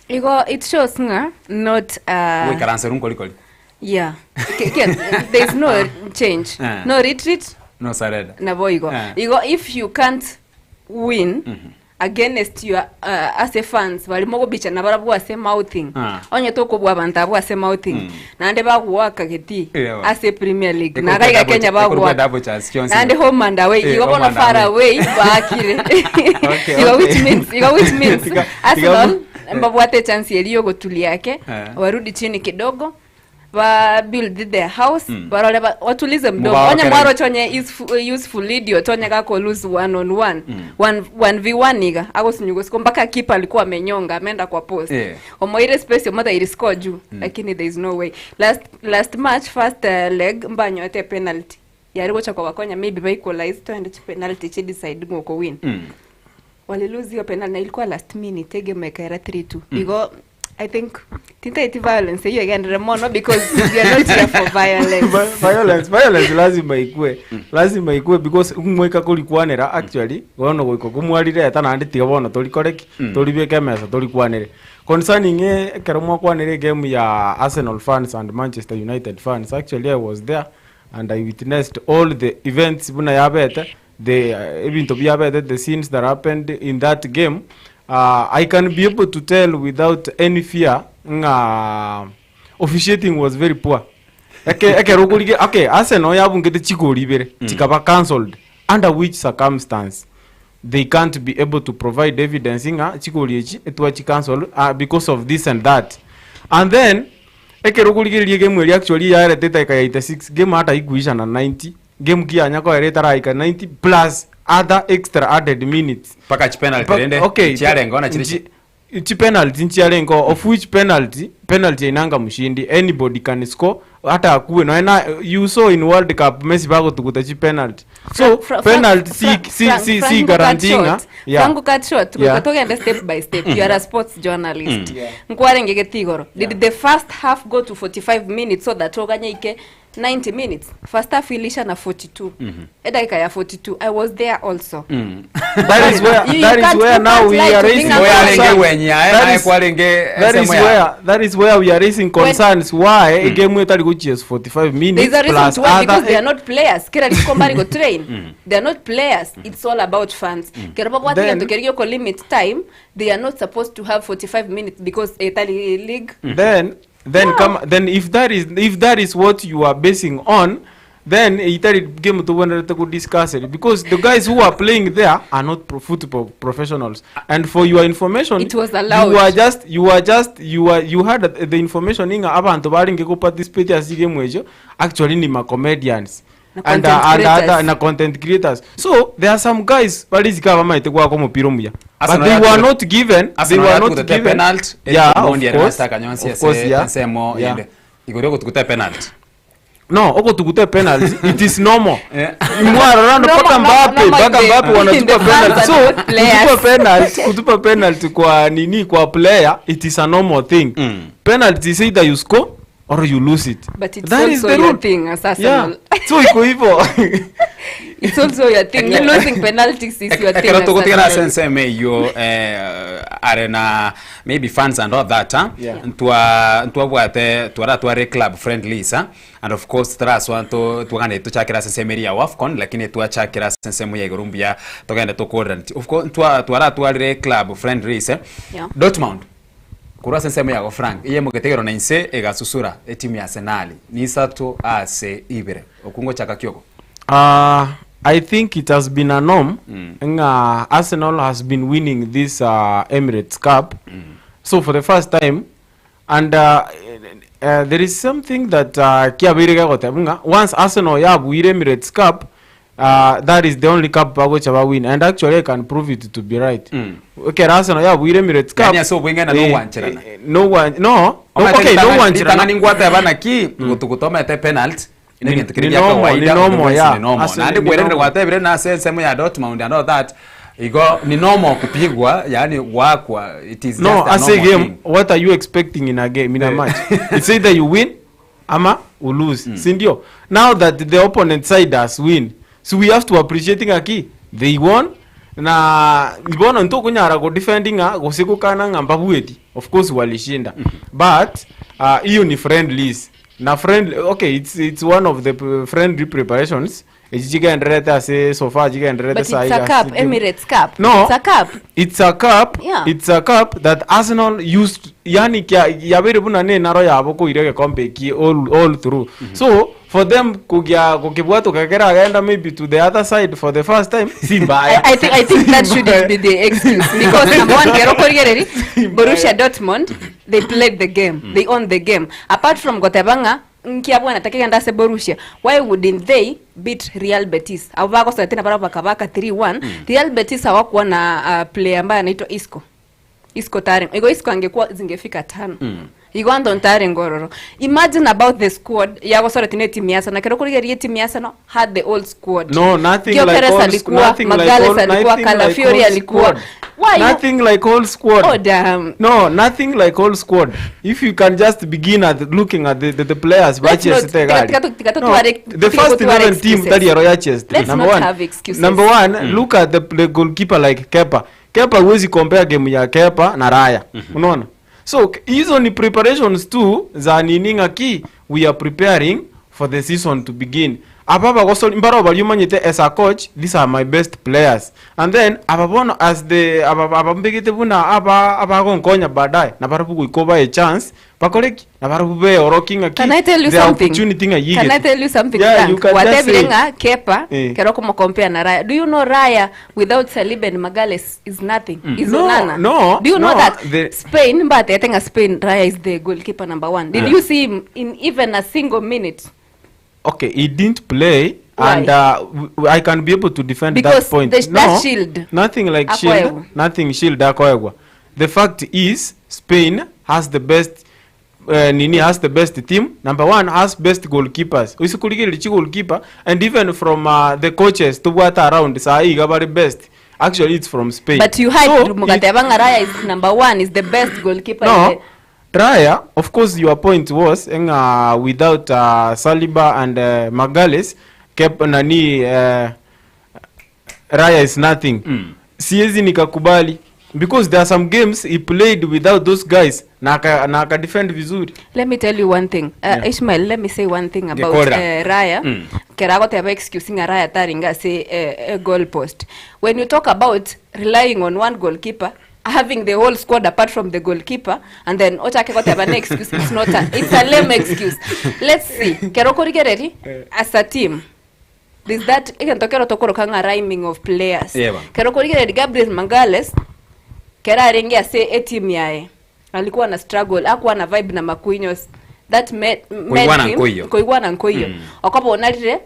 Igo it shows ng'a not uh, goikaransa eru nkorikori yeah Ke- ke- there is no change Eh. no retreat no surrender naboigo Eh. igo if you can't win Mhm. against your uh, ase fans bari mogobichana barabwo ase mouthing Ah. onye tokobua abanto abwo ase mouthing Mm. naende bagoaka getii Yeah. ase premier league Ekorokwa naga iga double- kenya ekorokwa bagoaka double chance chionsi. naende home and away Eh, igo home bono and far away. away baakire Okay, igo okay. which means igo which means Tiga- Arsenal tiga- mbabwate chance eria yogotulia ake Eh. warudi chini kidogo ba build their house Mm. barore ba, watulize mdomo Mubaokere. onye mwaro chonye useful, useful idiot onye gako lose one on one Mm. one, one v one iga agosinyugosiko mpaka keeper alikuwa amenyonga ameenda kwa post Yeah. omoire space omotha iri score juu Mm. lakini there is no way last last match first uh, leg mbanyoete penalty yari gocha kwa wakonya maybe ba equalize twende chi penalty chi decide ng'oko win Mm. walilose hiyo penalty na ilikuwa last minute egame ekaera 3-2 Mm. igo i think tintaiti violence eyo egendere mono because we are not here for violence violence violence lazima ikue lazima ikue because mweka korikwanera actually bono goika komwarireta naende tiga bono torikoreki Mm. toribeke emesa torikwanere concerning eh, ekero mwakwanire egame ya Arsenal fans and Manchester United fans actually I was there and I witnessed all the events buna yabete the uh, ebinto biabete the scenes that happened in that game uh, I can be able to tell without any fear ng'a officiating was very poor eke ekero okorige okay Arsenal yabungete chigori ibere Mm. chikaba cancelled under which circumstance they can't be able to provide evidence ng'a chigori echi etwachi cancel uh, because of this and that and then ekero okorigereria egame eria actually yarete edageka ya 86 game hata ikuisha na 90 game ki yanya koera etaraika 90 plus other extra added minutes Mpaka chipenalty Pa- rende okay chiarenge ona chiri nchi- Chipenalty nchiarenge oo, of which penalty, penalty einanga mshindi, anybody can score, ata akue nonya na you saw in World Cup Messi bagotuguta chipenalty. So Fra- Fra- penalty si Fra- si Frank- si Frank si cut guarantee ng'a short. yeah. Frank cut short. Yeah. Goika togende step by step. You are a sports journalist. Mm. Yeah. Nkwarenge gete igoro. Did the first half go to 45 minutes so that oganye ike 90 minutes? First half ilisha na 42. Edakika ya 42. I was there also. That is where You- you that is can't- where you now can't we lie are to me raising ng'a- Oyarenge concerns. wenya, eh, That naye is- kwarenge that is esemo ya. where that is where we are raising concerns why egame etari gochiesa 45 minutes There's a reason plus to why because other they are not players. Kera rituko mbari go train. They are not players. It's all about fans. Kera babwate Then- gento keria giko limit time, they are not supposed to have 45 minutes because etari league. then then come then if that is if that is what you are basing on then itari game tobwenerete ku discuss it because the guys who are playing there are not pro football professionals and for your information It was allowed. you are just you are just you are you had the information inga abantu baringe ku participate ase game ejo actually ni ma comedians Na and, content and creators. other na content creators so there are some guys barizika bamaete gwaka omopira omuya but Arsenal they were yatugete- not given they Arsenal were not yatugete given penalty, yeah of Omondi course arasta akanyonsi of course ase yeah ensemo yeah. yende. Igoro yogotuguta penalty. no ogotuguta penalty it is normal Eh. mwarorano Normal- mpaka normal- Mbappe normal mpaka in the- Mbappe in wanatupa the fans penalty and so not players. kutupa penalty kutupa penalty kwa nini kwa player it is a normal thing penalty is either you score or you lose it But it's That is also the your rule. thing as yeah Arsenal. so iko hivyo It's also your thing. You losing penalties is your thing. ekero as togotigana ase Arsenal. ensemo eywo eh, are na maybe fans and all that ah, Yeah. ntwa ntwabwate twaratware club friendlies ah, and of course taraswa nto twagane tochakera ase ensemo eria ya wafcon lakini twachakera ase ensemo ya igoro mbuya togende tokorera nti of course ntwa twaratwarire club friendlies eh. Yeah. Dortmund korwa ase ensemo yago Frank eye mogetegero na inse egasusura etimu ya Arsenal ni isato ase ibere okwo ngochaka kioko Uh, I think it has been a norm. Nga Arsenal has been winning this uh, Emirates Cup. So for the first time, and uh, uh, there is something that uh, kiabeire gegoteba ng'a once Arsenal yabuire Emirates Cup, uh, that is the only cup bagocha bawin and actually I can prove it to be right. Mm. Okay, Arsenal yabuire Emirates Cup. Yani ase obweng'e na eh, nogwancherana. eh, no one no okay no ritang'ani one ngwateba naki gotuguta omete penalty negento Ni kere gia normal, kawaida ni normal, otherwise yeah. ni normal. Ase- Naende ni kwerendera normal. gwatebire nase ensemo ya Dortmund and all that igo ni normal kupigwa yani gwakwa it is no just a as a normal game thing. what are you expecting in a game in a Eh. match it's either you win ama u lose si ndio now that the opponent side has win so we have to appreciate ng'aki they won na bono ntokonyara go defend ng'a gose gokana ng'a mbabueti of course walishinda but uh, hiyo ni friendlies na friend okay it's, it's one of the p- friendly preparations echi chigenderete ase so far chigenderete But it's sahi a ase cup, game. Emirates Cup. No. It's a cup. it's a cup Yeah. it's a cup that arsenal used yani kya yabere buna ne naro yabo koira gekombe eki all, all through so for them kugia kukibwatu kekera agenda maybe to the other side for the first time si mbaya I, I think I think that shouldn't be the excuse because number one, Kero Korigereri, Borussia Dortmund, they played the game, they owned the game. Apart from Gotebanga, nkiabwana takigenda ase Borussia, why wouldn't they beat Real Betis? Au bako tena bara bakabaka 3-1. Real Betis hawakuwa na uh, player ambaye anaitwa Isco. Isco tayari. Iko Isco angekuwa zingefika tano. Igo Anton tayari ngororo. Imagine about the squad yagosora tine timu ya Arsenal. Kero Korigereri timu ya Arsenal had the old squad. no nothing like Gyökeres all, alikuwa, nothing like Magalhaes all, alikuwa, nothing like Calafiori all alikuwa. squad. Why you- nothing like all squad Oh, damn. no nothing like all squad if you can just begin at looking at the, the, the players Let's not- bachiesete gari tika- tika- tika- no, tuware- the tika- first tuware 11 team excuses. tari ya Royal Chelsea Let's number not one have excuses. number one look at the, the goalkeeper like Kepa Kepa huwezi compare game ya Kepa na Raya unaona so k- hizo ni preparations tu za nini ng'aki we are preparing for the season to begin aba bagosori mbaro bari omanyete as a coach these are my best players and then aba bono as the aba abambegete buna aba abagonkonya baadaye na barabwo goika obae chance bakore ki na barabwo beoroki ng'aki Can I tell you the something? opportunity ng'a Can I yigete tell you something, Yeah, you Frank? can just Watebire say. ng'a Kepa Eh. kero kumucompare na Raya. Do you know Raya without Saliba and Magalhaes is nothing? Is No, Onana. no, Do you know no, that the- Spain but I think Spain Raya is the goalkeeper number one. Did Yeah. you see him in even a single minute? okay he didn't play Why? and uh, w- w- i can be able to defend Because that point the- that shield. nothing like shield Akoegwa. nothing shield akoegwa The fact is Spain has the best eh, nini has the best team number one has best goalkeepers oise korigereria chi goalkeeper and even from uh, the coaches tobwate around saa iga bare best actually it's from Spain But you had So, mugateba ng'a Raya is number one, is the best goalkeeper in no the Raya of course your point was ng'a without uh, Saliba and uh, Magalhaes kep nani uh, Raya is nothing mm. Siwezi nikakubali because there are some games he played without those guys na aka, na aka defend vizuri Let me tell you one thing. Uh, Yeah. Ishmael, let me say one thing about Gekora. uh, Raya. Mm. Kera agoteba excuse ng'a Raya taringa ase uh, goal post. When you talk about relying on one goalkeeper, having the whole squad apart from the goalkeeper and then ochake goteba ne excuse it's not a, it's a lame excuse. Let's see. Kero korigereri as a team there's that egento kero tokoroka ng'a rhyming of players. Yeba. Kero korigereri Gabriel Magalhaes kera arenge ase etimu yaye alikuwa na struggle akuwa na vibe na Marquinhos that made, made Koigwana him nkoiyo. koigwana nkoiyo Mm. okobonarire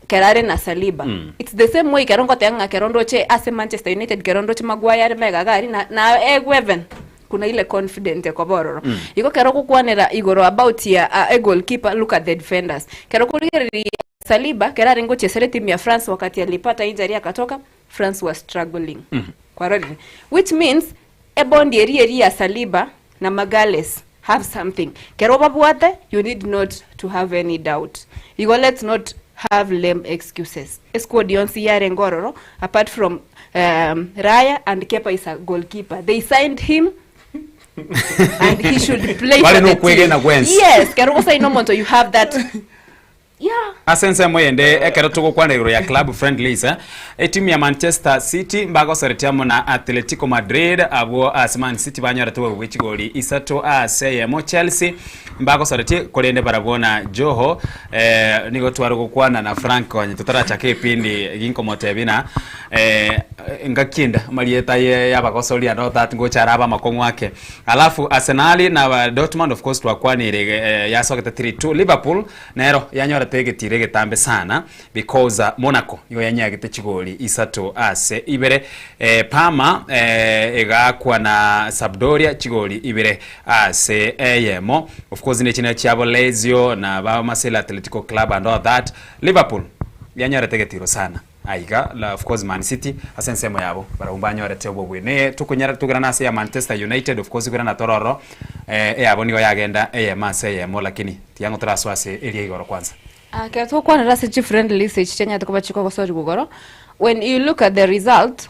kera are na Saliba Mm. it's the same way kero ngoteba ng'a kero ndoche ase Manchester United kero ndoche Maguire are mega gari na, na egweven kuna ile confident ekobororo Mm. igo kero gokwanera igoro about ya uh, a goalkeeper look at the defenders kero korigereria Saliba kera arenge gochesera etimu ya France wakati alipata injury akatoka France was struggling kwarorire which means ebondi eri eri ya Saliba na Magalhaes have something kero babwate you need not to have any doubt igo let's not have lame excuses esquad yonsi yarenge ororo apart from um, Raya and Kepa is a goalkeeper they signed him and he should play Bare for the nokwegena team. gwensi. Yes, kero gosaina omonto you have that yeah Ase ensemo eyende ekero togokwana igoro ya club friendlies eh, etimu ya Manchester City mbagosoretie amo na Atletico Madrid abwo ase Man City banyorete obobe bwe chigoli isato ase eyemo Chelsea mbagosoretie korende barabwo na Joho eh, nigo tware gokwana na Frank onye totarachaka epindi ginkomotebia na eh, ngaki ende amarieta ye y'abagosori and all that ngocha arabe amakong'u ake Alafu Arsenali na ba Dortmund of course twakwanire eh, yasogete 3-2 Liverpool nero yanyorete egetiro egetambe sana because uh, Monaco igo yanyagete chigoli isato ase ibere eh, Parma eh, egakwa na Sampdoria chigoli ibere ase eyemo of course nechine chiabo Lazio na ba Marseille Atletico Club and all that Liverpool yanyorete egetiro sana Aiga la of course Man City ase ensemo yabo barabwo mbanyorete obobui. Ne tokonyara togerana ase ya Manchester United of course korana tororo eh, eyabo nigo yagenda eyemo ase eyemo lakini tiang'o torasoe ase eria igoro kwanza. Ah, ekero togokwanera ase chifriendlies echi chianyarete koba chikogosorigwa igoro, when you look at the result,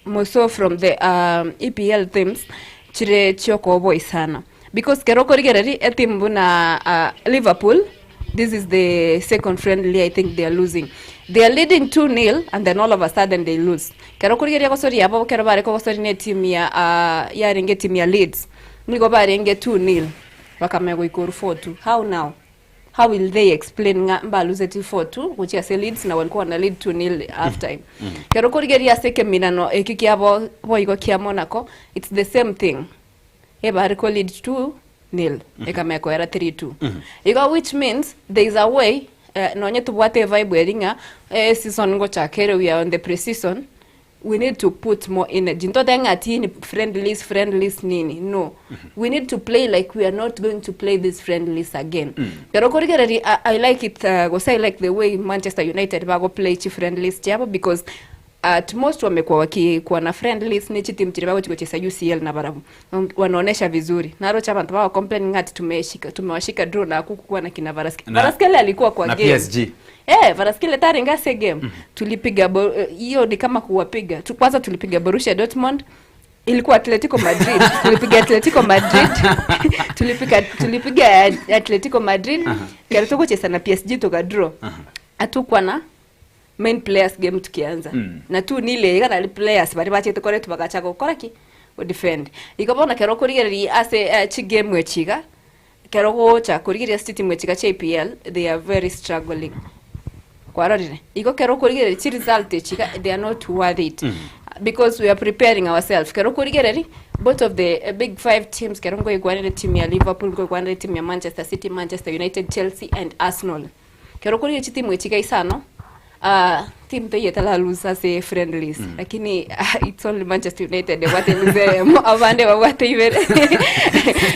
more so from the um, EPL teams chire chiokooboi sana because kero okorigereria etimu buna uh, Liverpool this is the second friendly I think they are losing they are leading 2 nil and then all of a sudden they lose kero okorigereria gosoria abo kero bare kogosoria na etimu ya uh, yarenge etimu ya Leeds nigo barenge 2 nil bakamanya goika oru 4 2 how now How will they explain ng'a mbaluzeti 4-2 gochia ase Leeds na walikuwa wana lead 2-0 half time. Kero okorigereria ase ekeminano ekio kiabo boigo kia Monaco it's the same thing. Ebare ko lead 2-0 ekamanya koera 3-2. Igo which means there is a way eh, nonye tobwate evibe eri ng'a eh, season ngochaka ere we are on the pre-season we need to put more energy ntotebe ng'a ati ni friendlies friendlies nini no we need to play like we are not going to play these friendlies again Ekero okorigereria I, I like it uh, gose I like the way Manchester United bago play chi friendlies chiabo because at most wamekuwa wakikuwa na friendlies ne chitimu chiria bagochi gochesa UCL na barabwo wanaonesha vizuri naroche abanto bago complain ng'a ati tumeshika tumewashika draw na hakukuwa na kina Kvaratskhelia Na- Kvaratskhelia alikuwa kwa na game PSG. Eh, Kvaratskhelia tarenga ase game. Tulipiga bo- eh, hiyo ni kama kuwapiga. Tu, kwanza tulipiga Borussia Dortmund ilikuwa Atletico Madrid. Tulipiga Atletico Madrid. tulipiga tulipiga Atletico Madrid. Aha. Kero tukocheza na PSG tukadraw. Hatukwa na main players game tukianza. Na tu nile iga na players bari bachete kore tubagacha gokora ki defend. Igo bono kero korigereria ase eh, chigame echiga Ekero ogocha korigereria ase chitimu echi chia EPL they are very struggling kwarorire igo ekero okorigereria chi result echi iga they are not worth it because we are preparing ourselves ekero okorigereria both of the big five teams ekero nkoigwanere team ya Liverpool nkoigwanere team ya Manchester City, Manchester United, Chelsea and Arsenal ekero okorigereria chitimu echi iga isano. Ah, team teiyo etara lose ase friendlies lakini ah, it's only Manchester United ebwate lose eyemo abande babwate ibere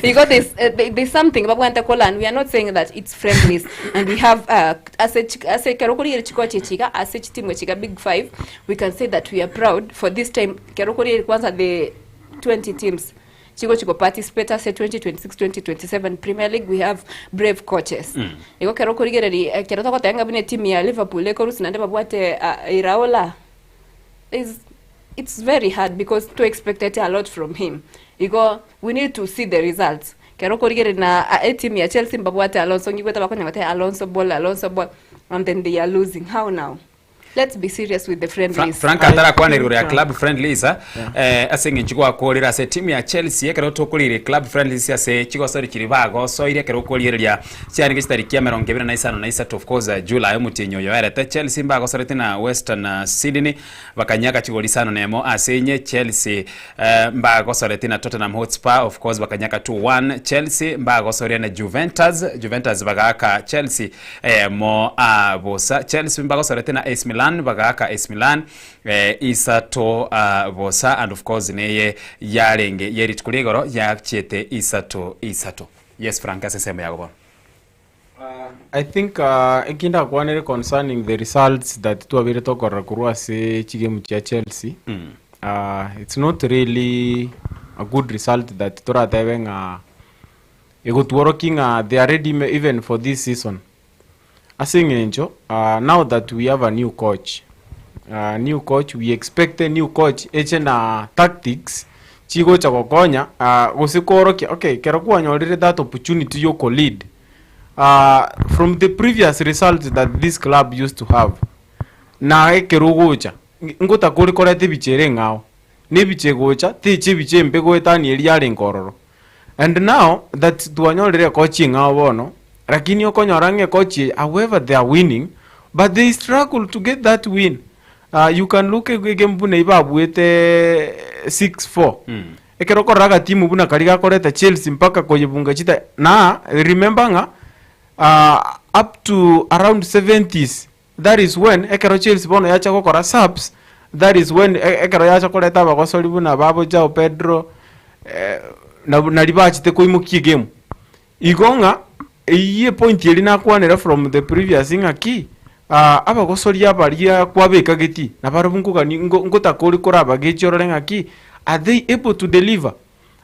igo there's, eh, there- there's something babwate ko learn we are not saying that it's friendlies and we have uh, ase chi- ase ekero okorigereria chikochi echi iga ase chitimu echi iga big five we can say that we are proud for this time ekero okorigereria kwanza the 20 teams Chigochi go participate ase 2026-2027 Premier League we have brave coaches. Mm. Igo kero okorigereria ekero togoteba ng'a buna etimu ya Liverpool ekorusia naende babwate uh, Iraola is it's very hard because to expected a lot from him. Igo we need to see the results. Kero okorigereria na uh, etimu ya Chelsea mbabwate Alonso ngigwete bakonya goteba Alonso ball Alonso ball and then they are losing. How now? Let's be serious with the friendlies. Frank atarakwana igoro ya club friendlies ah, eh, ase eng'encho gwakorire ase etimu ya Chelsea ekero tokorire club friendlies ase chigosori chiria bagosoire ekero okoriereria chiarenge chitariki emerongo ebere na isano na isato of course eh, July omotienyi oyo oerete Chelsea mbagosoreti na Western eh, Sydney bakanyaka chigori isano na emo ase inye Chelsea eh, mbagosoreti na Tottenham Hotspur of course bakanyaka 2-1 Chelsea mbagosoria na Juventus Juventus bagaaka Chelsea Eyemo a bosa. Chelsea mbagosorete na AC Milan bagaaka AC Milan eh, isato a bosa and of course neye yarenge ye rituko ria igoro yachiete isato isato. Yes Frank ase ensemo yago bono. I think uh, eki ndakwanere concerning the results that twabeire tokorora korwa ase chigame chia Chelsea mm. uh, it's not really a good result that toratebe ng'a Egotworokia ng'a they are ready even for this season ase eng'encho now that we have a new coach, new coach we expect a new coach eche na tactics chigocha gokonya gose koorokia okay ekero kwanyorire that opportunity ya oko lead from the previous results that this club used to have na ekero ogocha ngotaka ore koreta ebicha ere eng'ao na ebicha egocha techa ebicha embe goetania eria yarenge ororo. And now that twanyorire ekochi eng'ao bono, lakini okonyora ng'a ekochi eye however they are winning, but they struggle to get that win. Uh, you can look egame buna eyio babuete 6-4. Ekero okorora agatimu buna karia gakoreta Chelsea mpaka koyebunga chita na remember ng'a uh, up to around 70s That is when ekero Chelsea bono yacha gokora subs, that is when ekero yacha koreta abagosori buna babo Joao Pedro eh, nabo nari bachete koimokia egame. Igo ng'a eyio epoint eria nakwanera from the previous ng'a ki, ah, abagosori abaria kwabekageti nabarabwo nkogani nko ngotaka ore korabagechi orore ng'aki, are they able to deliver?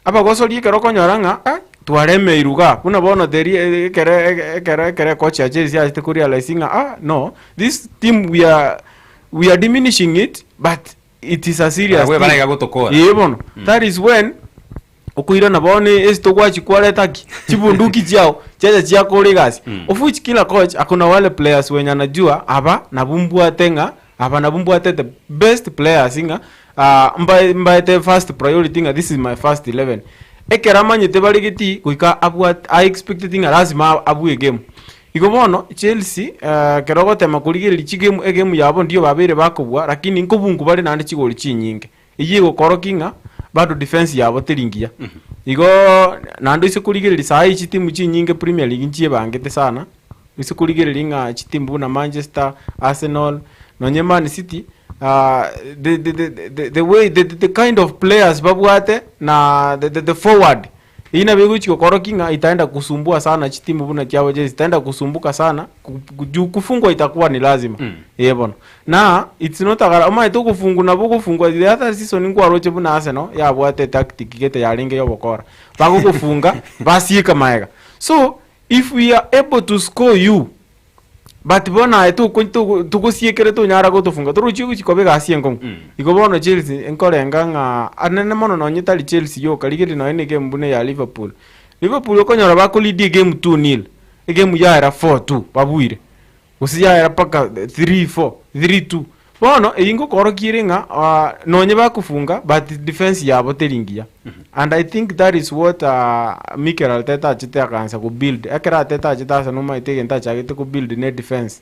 Abagosoria ekero okonyora ng'a eh, twaremeirwe igaa, buna bono teri ekere ekere ekere ecoach ya Chelsea yachete ko realize ng'a ah no, this team we are we are diminishing it but it is a serious Barabwo team. baraiga gotokora. Ee bono, that is when okoirana bono ase togwachia kwareta ki? Chibunduki chiao chiacha chiakora egasi. Of which kila coach akona wale players wenye anajua aba nabwo mbwate ng'a Aba nabwo mbwate the best players ng'a ah, mbae mbaete first priority ng'a this is my first 11. Ekero amanyete bare getii goika abwate a expecteti ng'a lazima abue egame. Igo bono Chelsea ekero ogotema korigereria chigame egame yabo ndio babeire bakobua lakini nkobungu bare naende chigori chinyinge. Eyio egokorokia ng'a bado defense yabo teri ngiya. Igo naende oise korigereria saii chitimu chinyinge Premier League nchiebangete sana, oise korigereria ng'a chitimu buna Manchester, Arsenal, nonye Man City the the the the the way the the kind of players babwate na the the the forward, Eyio nabo egochia gokorokia ng'a itaenda kusumbua sana chitimu buna chiabo Chelsea itaenda kusumbuka sana juu kufungwa itakuwa ni lazima mm. Ee bono na it's not a omanyete ogofungwa nabo ogofungwa the other season nkwaroche buna Arsenal yabwate tactic gete yarenge yobokora bagogofunga basieka maega so if we are able to score you But bono aye toko togo togosiekere tonyara gotofunga torochie gochia koba egasi enkong'u. Igo bono Chelsea nkorenga ng'a anene mono nonye tari Chelsea yoka rigereria nonye na egame buna eya Liverpool. Liverpool okonyora bako lead egame 2-nil, egame yaera 4-2 babuire, gose yaera mpaka 3-4, 3-2. Bono eyio ngokorokia ere ng'a nonye bakofunga but defense yabo teri ngiya. And I think that is what Mikel Arteta achete akaansa ko build. Ekero Arteta achete ase nomaete egento achagete ko build ne defense.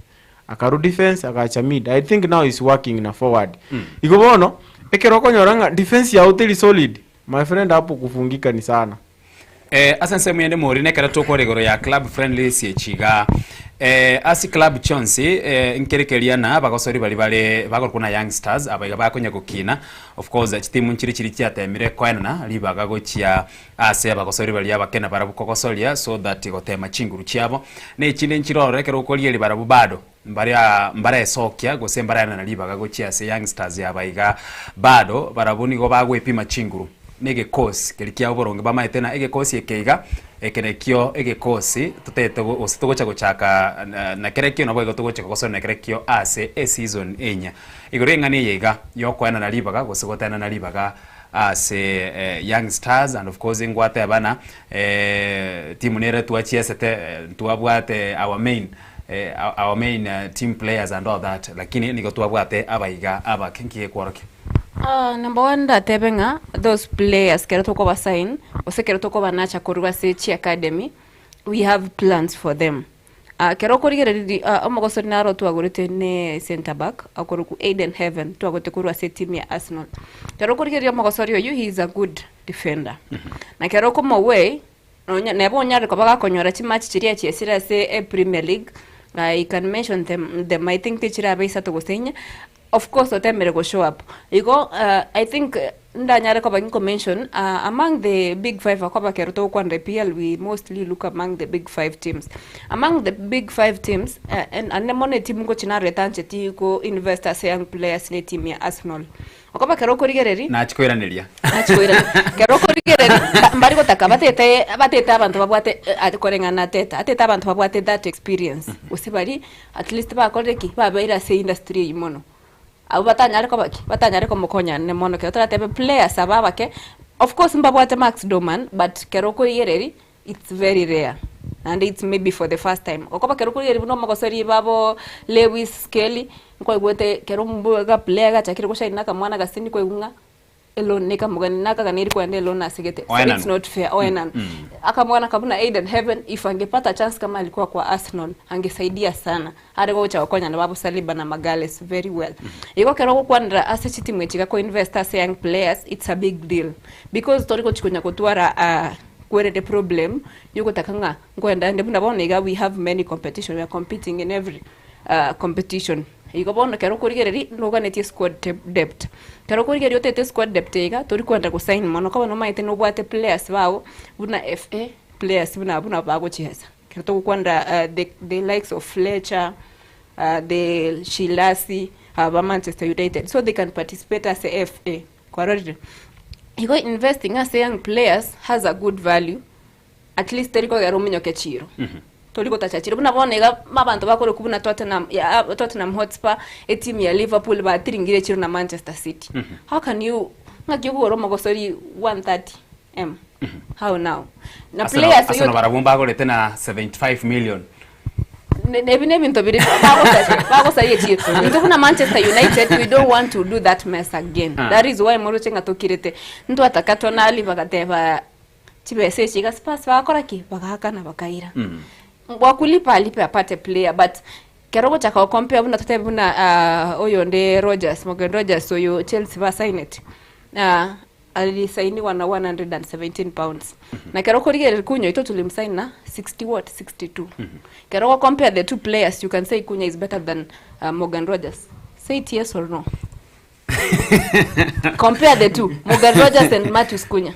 Akarwa defense agacha mid. I think now he's working na forward. Igo bono, ekero okonyora ng'a defense yao teri solid, my friend hapo kufungika ni sana. Eh, ase ensemo yende more nekero tokora igoro ya club friendlies echi igaa. Eh, ase club chionsi eh, nkerekeria na abagosori baria bare bagorokwa na Young Stars aba iga bakonya gokina. Of course chitimu nchire chiria chiatemire koenana ribaga gochia ase abagosori baria abake na barabwo kogosoria so that gotema chinguru chiabo. Na echinde nchire ororo ekero okorieria barabwo bado mbaria mbaresokia gose mbaraenana ribaga gochia ase Young Stars aba iga bado barabwo nigo bagoepima chinguru. Na egekosi keria kiabo boronge bamaete na egekosi eke iga, eke nakio egekosi totaete gose togocha gochaka na kerekio naboigo togocha kogosora na kerekio ase eseason enyia. Igoro y'eng'ana eye iga, yokoenana ribaga gose gotenena ribaga ase Young Stars and of course ngwateba na timu nere twachiesete ntwabwate our main our main team players and all that lakini nigo twabwate abaiga abake nki gekworokia? Number one ndatebe ng'a those players kero tokoba sign gose kero tokobanacha korwa ase chi academy we have plans for them. Kero okorigereria omogosori naro twagorete ne centre back okorokwa Aiden Heaven twagorete korwa ase etimu ya Arsenal. Kero okorigereria omogosori oyio he is a good defender. Na kero okomoweigh nonya neba onyare koba gakonyora chimatch chiria achiesire ase epremier league I can mention them them I think tichirabe isato gose inye, of course otemire go show up. Igo I think ndanyare koba ginko mention among the big five akoba ekero togokwanera EPL we mostly look among the big five teams. Among the big five teams ande mono etimu ngochi narorete ancheti go invest ase young players ne etimu ya Arsenal. Okoba ekero okorigereria. Nachia koiraneria. Nachia koiraneria. Ekero okorigereria, mba- mbari gotaka batete batete abanto babwate eh, koreng'ana na Arteta, atete abanto babwate that experience, gose baria at least bakorire ki? Babeire ase industry eywo mono. Abwo batanyare koba ki? Batanyare komokonya naende mono ekero toratebe players aba abake, of course mbabwate Max Dowman, but ekero okorigereria It's very rare naende it's maybe for the first time okoba kero okorigereria buna omogosori babo Lewis Skelly nkwaigwete kero ga player gachakire goshine na akamwana gase nikwaigwa ng'a eloan nekamogani nakaganeri kogenda eloan ase gete so it's not fair oenana akamwana aka buna Aiden Heaven if angepata chance kama alikuwa kwa Arsenal angesaidia sana are gocha gokonya na babo Saliba na Magalhaes very well igo kero ogokwanera ase chitimu echi gako invest ase young players it's a big deal because tori gochi konya gotwara kwerende problem yogotaka ng'a nkoenda ande buna bono iga we have many competition we are competing in every competition igo bono ekero okorigereria noganetie squad depth ekero okorigereria otagete squad depth iga tori kwenda go sign mono koba nomanyete nobwate players bago buna FA players buna abwo nabo bagochiesa. Ekero togokwanera the the likes of Fletcher, the Shilasi, aba ba Manchester United, so they can participate ase FA, kwarorire? Igo investing ase young players has a good value, at least teri kogera ominyoke chiro, tori gotacha chiro. Buna bono iga abanto bakorokwa buna Tottenham ya Tottenham Hotspur, etimu ya Liverpool batiringire chiro na Manchester City. How can you, ng'aki okogora omogosori 130 M? How now? Na Arsenal- players Arsenal oyo barabwo mbagorete na 75 million. Ne- ebi nebinto biri bagosaria bagosaria echiro intwe buna Manchester United we don't want to do that mess again Ah. that is why moroche ng'a tokirete ntwataka Tonali bagateba chibesa echi iga Spurs bagakora ki bagaakana bakaira wakulipa alipe apate player but kero ogochaka gocompare buna totebe buna ah, oyonde Rogers Morgan Rogers oyo Chelsea basainete ah, Alisainiwa na 117 pounds. Na kero okorigereria Cunha oito tulimsign na 60 what? 62. Kero ogo compare the two players you can say Cunha is better than uh, Morgan Rogers. Say it yes or no. compare the two, Morgan Rogers and Mathews Cunha.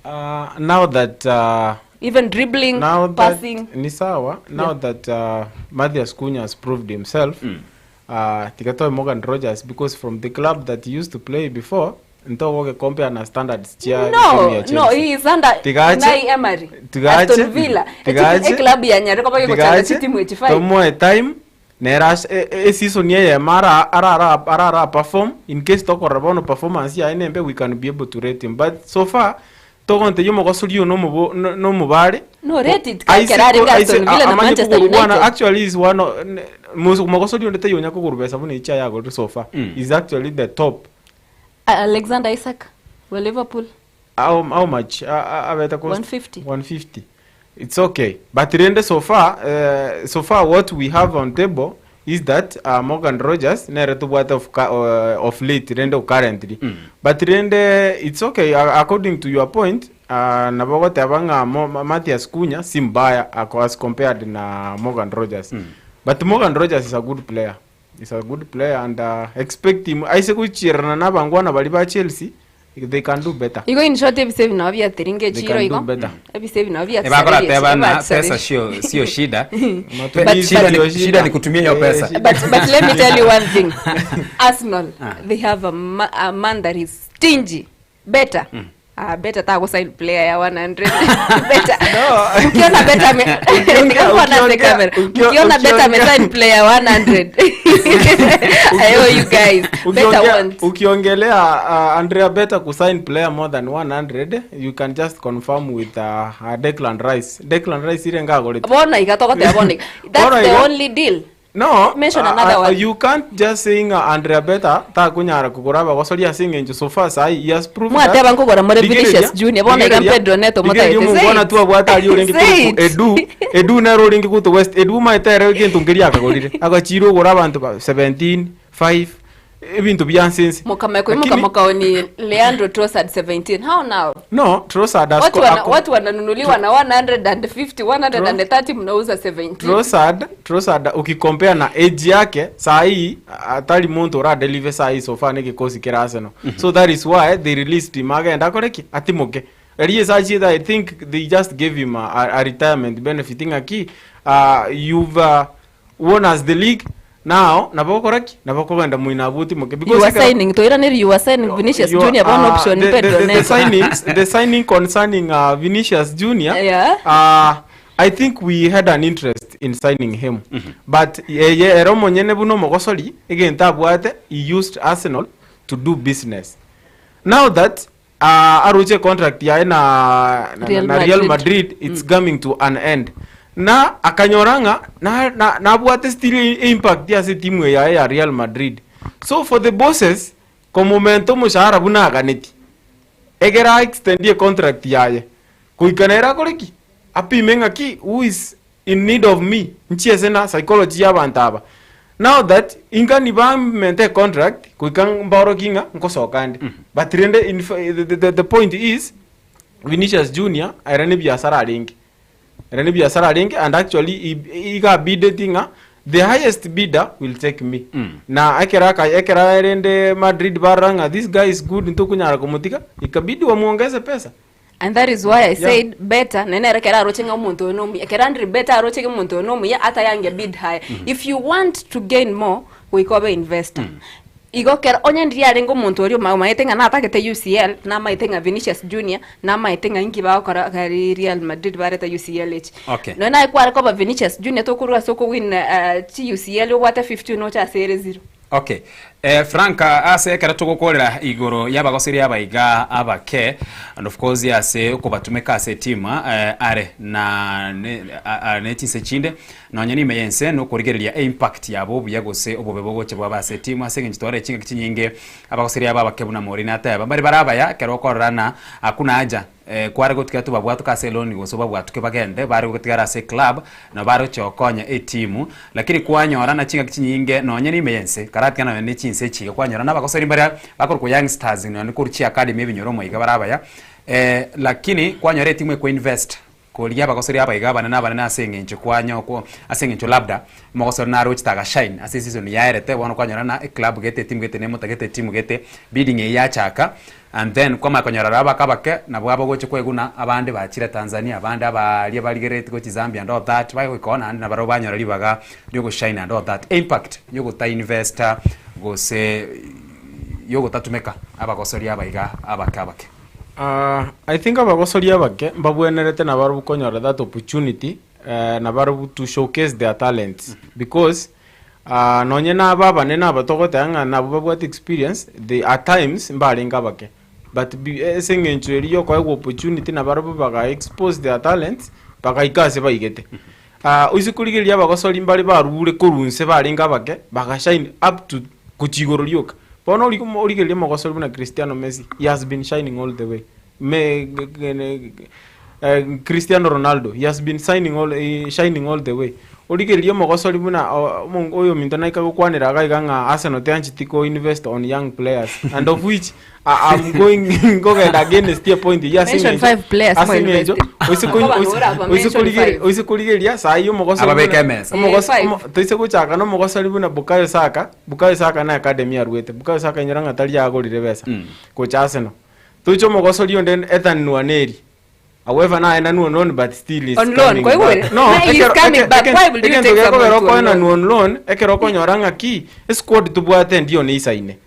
Now that uh, Even dribbling, now that passing. ni sawa now Yeah. that uh, Mathias Cunha has proved himself uh, tiga toe Morgan Rogers because from the club that he used to play before ntogoge compare na standards chia timu No, ya no, Chelsea. he is under Tigache- Unai Emery. tigache- Aston Villa. tigache- E club ya Nyareko bage gochanda tigache chitimu echi five. tomoe time nere ase e- e- eseason eyemo ara arara arara perform in case tokorora bono performance yaye nembe we can be able to rate him but so far togontebia omogosori oyo nomobo no- nomobare No, rate it Aise kera arenge ko- Aston aise- Villa na amanye Manchester kogorwana, United. actually is one of- ne- mos- omogosori onde taiyo onya kogorwa besa buna echi ayagorire so far is actually the top Alexander Isak wa Liverpool. How, how much abete cost? 150. 150. It's okay. But rende so far, uh, so far what we have on table is that uh, Morgan Rogers nere tobwate of, uh, of late rende currently. Mm. But rende it's okay uh, according to your point. Nabo ogoteba ng'a Mo- Ma- Mathias Cunha si mbaya ako as compared na Morgan Rogers. But Morgan Rogers is a good player. Is a good player and expect him aise gochiererana na abangwana baria ba Chelsea they can do better. Igo in short ebise ebi nabo biatiringa They echiro can do igo better. ebise ebi nabo Ebakorateba na pesa biatisarerie sio sio shida. Matumizi Pe- shida ndio ni, shida ni kutumia hiyo Eh, pesa. shida. but let me tell you one thing arsenal Ah. they have a, ma a man that is stingy better Ah, better ta kusign player ya 100 better ukiona better ame nikakuwa na the camera ukiona better amesign player 100 I owe you guys better Ukiongea- want ukiongelea Andrea Beta kusign player more than 100 you can just confirm with Declan Rice Declan Rice ire ngagorete bona igatogotera bona iga. that's Bono the iga. only deal No, Mention another one. you can't just saying Andrea Beta takunyara kugura abagosoria ase eng'encho so far sahi he has proved that- Mwateba nkogora more Rigereria, Vinicius Junior, bono iga rigereria, Pedro Neto rigereria motaete. Say omongwana it. twabwate aria orenge Say koruku it. Edu, Edu nere orenge goto West, Edu maete ere gento nkeria akagorire. Agachire ogora abanto ba 17, 5, ebinto bia nse nse. Mukameko imuka Lakini- mukaoni Leandro Trossard 17 how now No, Trossard has watu, co- wana, ako- watu wananunuliwa na 150 130 mnauza 17 Trossard, Trossard ukikompare na age yake saa hii atari muntu uradeliver saa hii so far ni gikosi kira Arsenal. So that is why they released him agenda akoreki atimoke. Erie sachi I think they just gave him a retirement benefit ng'aki you've won us the league now nabo koraki nabo kogenda muina butimoke you are signing toiraneri you are signing Vinicius you are- Junior bona option the, Pedro the, the, the Neto signings the signing concerning Vinicius Junior Yeah. I think we had an interest in signing him but eye ere omonyene buna omogosori egento abwate he used Arsenal to do business now that aruche contract yaye na, na, Real na Real Madrid. Madrid it's coming to an end na akanyora ng'a na- na- nabwate still impact ase timu yaye ya Real Madrid so for the bosses komomenta omoshahara buna aganeti egera extendie contract yaye goika nere akore ki apime ng'aki who is in need of me nchiese na psychology ya abanto aba now that inga nibamente contract goika mbaoroki ng'a nkosoka nde but rende in fa- the point is Vinicius Junior ere ne biasara arenge ere ne biasara arenge and actually iga bideti ng'a the highest bidder will take me na ekera aka- ekera erende Madrid barora ng'a this guy is good ntokunyara komotiga ikabidi wamuongeze pesa and that is why I Yeah. said better nenere kera aroche ng'a omonto oyo nomuya kera ndiri better aroche ng'a omonto oyo nomuya ata yange bid higher if you want to gain more goika obe investor igo kera onye ndiri arenge omonto oria oma- omaete ng'a natagete UCL namaete ng'a Vinicius Junior namaete ng'a inki bagokora gari Real Madrid bareta UCLH Okay. nonya naye kware koba Vinicius Junior tokorwa ase okowin chi UCL obwate 15 oche ase ere zero Okay. Eh, Frank ase ekero togokorera igoro y'abagoseri abaiga abake and of course ase okobatumeka ase etima eh, are na ne, a- a- ne chinse chinde nonya nime yense nokorigereria eimpact yabo obuya gose obobe bogocha bwaba ase etimu ase eng'encho tware chingaki chinyinge abagoseri aba abake buna Maureen ateba mbare bare abaya ekero okorora na hakuna haja eh, kware gotiga tobabwatoke ase eloni gose obabwatoke bagende bare gotigara ase eclub na baroche gokonya etimu lakini kwanyora na chingaki chinyinge nonye nime yense karatiga nonye ne chinse echi iga kwanyora na abagoseri mbare bakorokwa young stars nonye korwa chiacademy ebinyoro omoiga bare abaya eh, lakini kwanyora etimu ekoinvest korigia abagosori aba iga abanene abanene ase eng'encho kwanyo ko ase eng'encho labda omogosori narochete agashine ase eseason yaerete bono kwanyora na eclub gete etimu gete nemotagete etimu gete bidding eyio yachaka and then kwamanya konyora aro abake abake nabwo abagocha koeguna abande bachire Tanzania abande abaria barigerereti gochia Zambia and all that bagoika oo naende nabarabwo banyora ribaga riogoshine and all that impact yogotainvesta gose yogotatumeka abagosori aba iga abake abake. I think abagosori abake mbabwenerete nabarabwo konyora that opportunity nabarabwo to showcase their talents because nonye naba abanene aba togoteba ng'a nabwo babwate experience they at times mbarenge abake but ase eng'encho eria yokoegwa opportunity nabarabwo baga expose their talents bagaika ase baigete. Oise korigereria abagosori mbare barure korwa inse barenge abake bagashine up to gochia igoro rioka. Bono origererie omogosori buna Cristiano Messi, he has been shining all the way. Me, Cristiano Ronaldo, he has been shining all, shining all the way. Origererie omogosori buna oyominto naika gokwanera iga iga ng'a Arsenal teancheti ko invest on young players and of which I'm going nkogenda against a point eyio ase Mention eng'encho five players ase more eng'encho invest. oise ko- Okoba oise- nora aba, oise mention korigere- five. oise korigereria saii omogosori Ababeke buna- emesa. omogoso- Eh, five. omo- toise gochaka na omogosori buna Bukayo Saka, Bukayo Saka na academy arwete, Bukayo Saka inyora ng'a tari agorire besa gocha Arsenal. Toche omogosori onde Ethan Nwaneri, However naye na on loan but still is On loan, coming kwa hivyo back. No, na he is ekero- coming eke- back. eke- Why would you egento take gekogera someone to on okoena loan? on loan ekero okonyora ng'a ki esquad tobwate ndio neisaine.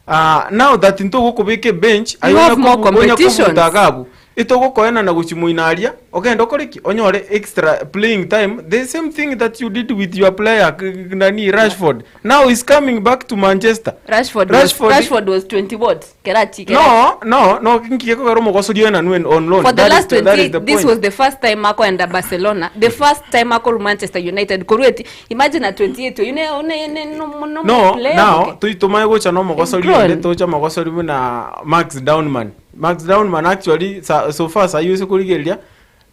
Ah, now that ntogokobeka ebench You aye have onya more kobu- onya competitions. kobuta iga abwo etogokoena na gochia moino aria ogende okore ki onyore extra playing time the same thing that you did with your player k- k- nani Rashford now he's coming back to Manchester Rashford was, Rashford was 20 what? Kerachi, kerachi. No, no, no, nki gekogera omogosori oye nanwe on loan. For the That is last the- that is 28, the this point. was the first time ako enda Barcelona. The first time ako Manchester United. Korueti, imagine at 28, you know, ne, ne, no, no, no player. now tumaye gocha na omogosori Grown. onde tocha omogosori buna Max Downman Max Downman actually sa, so far sayi ase korigereria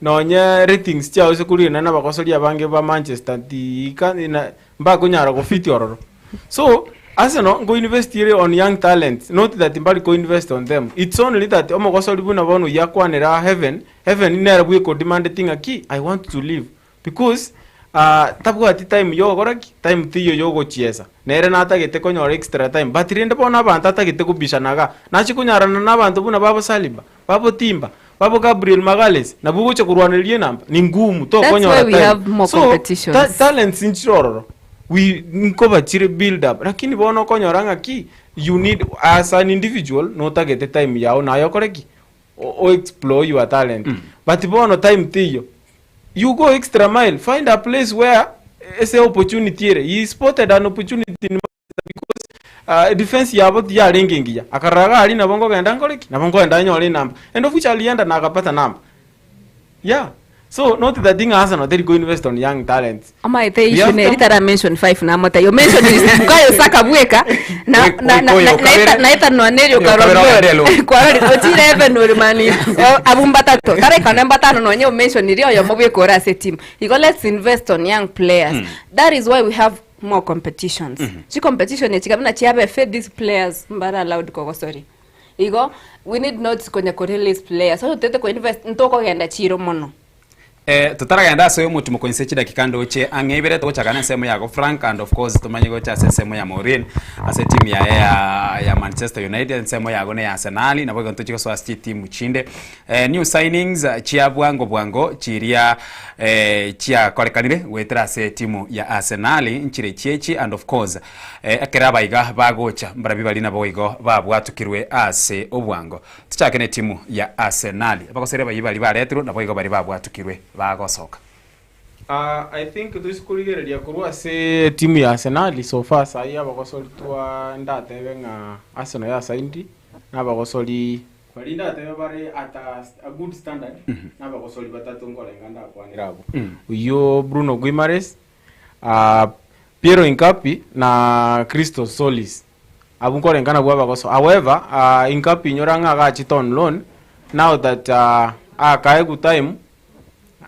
nonye ratings chiago ase korigereria na abagosori abange ba Manchester tiika na mbakonyara gofit ororo so Arsenal nko invest ere on young talents not that mbari ko invest on them it's only that omogosori buna bono oyio akwanera Heaven Heaven nere bweka odemandeti ng'a ki I want to leave Because ah, tabwati time yogokora ki? Time teiyo yogochiesa. Nere natagete konyora extra time, but rende bono abanto atagete kobishana igaa, nachie konyarana na abanto buna babo Saliba, babo Timber, babo Gabriel Magalhaes, nabwo ogocha korwanereria enamba, ni ngumu, That's tokonyora why we time. have more So, competitions. ta- talents nchire ororo, we nkoba chire build up, lakini bono okonyora ng'aki, you need as an individual, notagete time yago naye okore ki? O- o explore your talent. But bono time teiyo, You go extra mile, find a place where ase opportunity ere. He spotted an opportunity in Manchester because uh, defense yabo tiyarenge engiya. Akarora iga aria nabo nkogenda nkore ki? Nabo nkogenda nyore enamba. And of which alienda na akapata namba. Yeah. So not that thing Arsenal teri ko invest on young talents. Omanyete We issue have neri come- tara mention 5 namota yo mention is Bukayo Saka bweka na na na Oyo na kabere. na Ethan Nwaneri Oyo kabere okarora ogende kwarori ochire even uri mani abu mbatato tara ikana mbatano nonye o mention iri oyo mobweka ore ase team igo let's invest on young players Mm. that is why we have more competitions Mhm. chi competition echi kabina chiabe fe these players mbara allowed kogosori igo we need not konya ko release players so tete ko invest ntokogenda chiro mono Eh, totaragenda ase oyomotumo koinse chidakika ndoche ang'e ibere togochaka nensemo yago Frank and of course tomanye gocha ase ensemo ya Maureen ase etimu yaye ya, ya Manchester United ensemo yago ne ya Arsenal nabo igo ntochi gosoa ase chitimu chinde eh, new signings eh, chia bwango bwango chiria eh, chiakorekanire goetera ase etimu ya Arsenal nchire chiechi and of course eh, ekero abaiga bagocha mbarabio baria nabo igo babwatukirwe ase obwango Tochake netimu ya Arsenali. Abagoseri abayia baria baretirwe naboigo baria babwatukirwe bagosoka. Ah, I think toise korigereria korwa ase etimu ya Arsenali so far sahi abagosori twa ndatebe ng'a Arsenal yasainiri na abagosori baria ndatebe bare at a, a good standard na abagosori batato nkorenga ndakwanere abwo. Oyio Bruno Guimaraes, ah, Piero Hincapi na Christos Tzolis. Abwo nkorenga nabwo abagoso. However, uh, Inkapi inyora ng'a agachete on loan, now that uh, akaegwa time,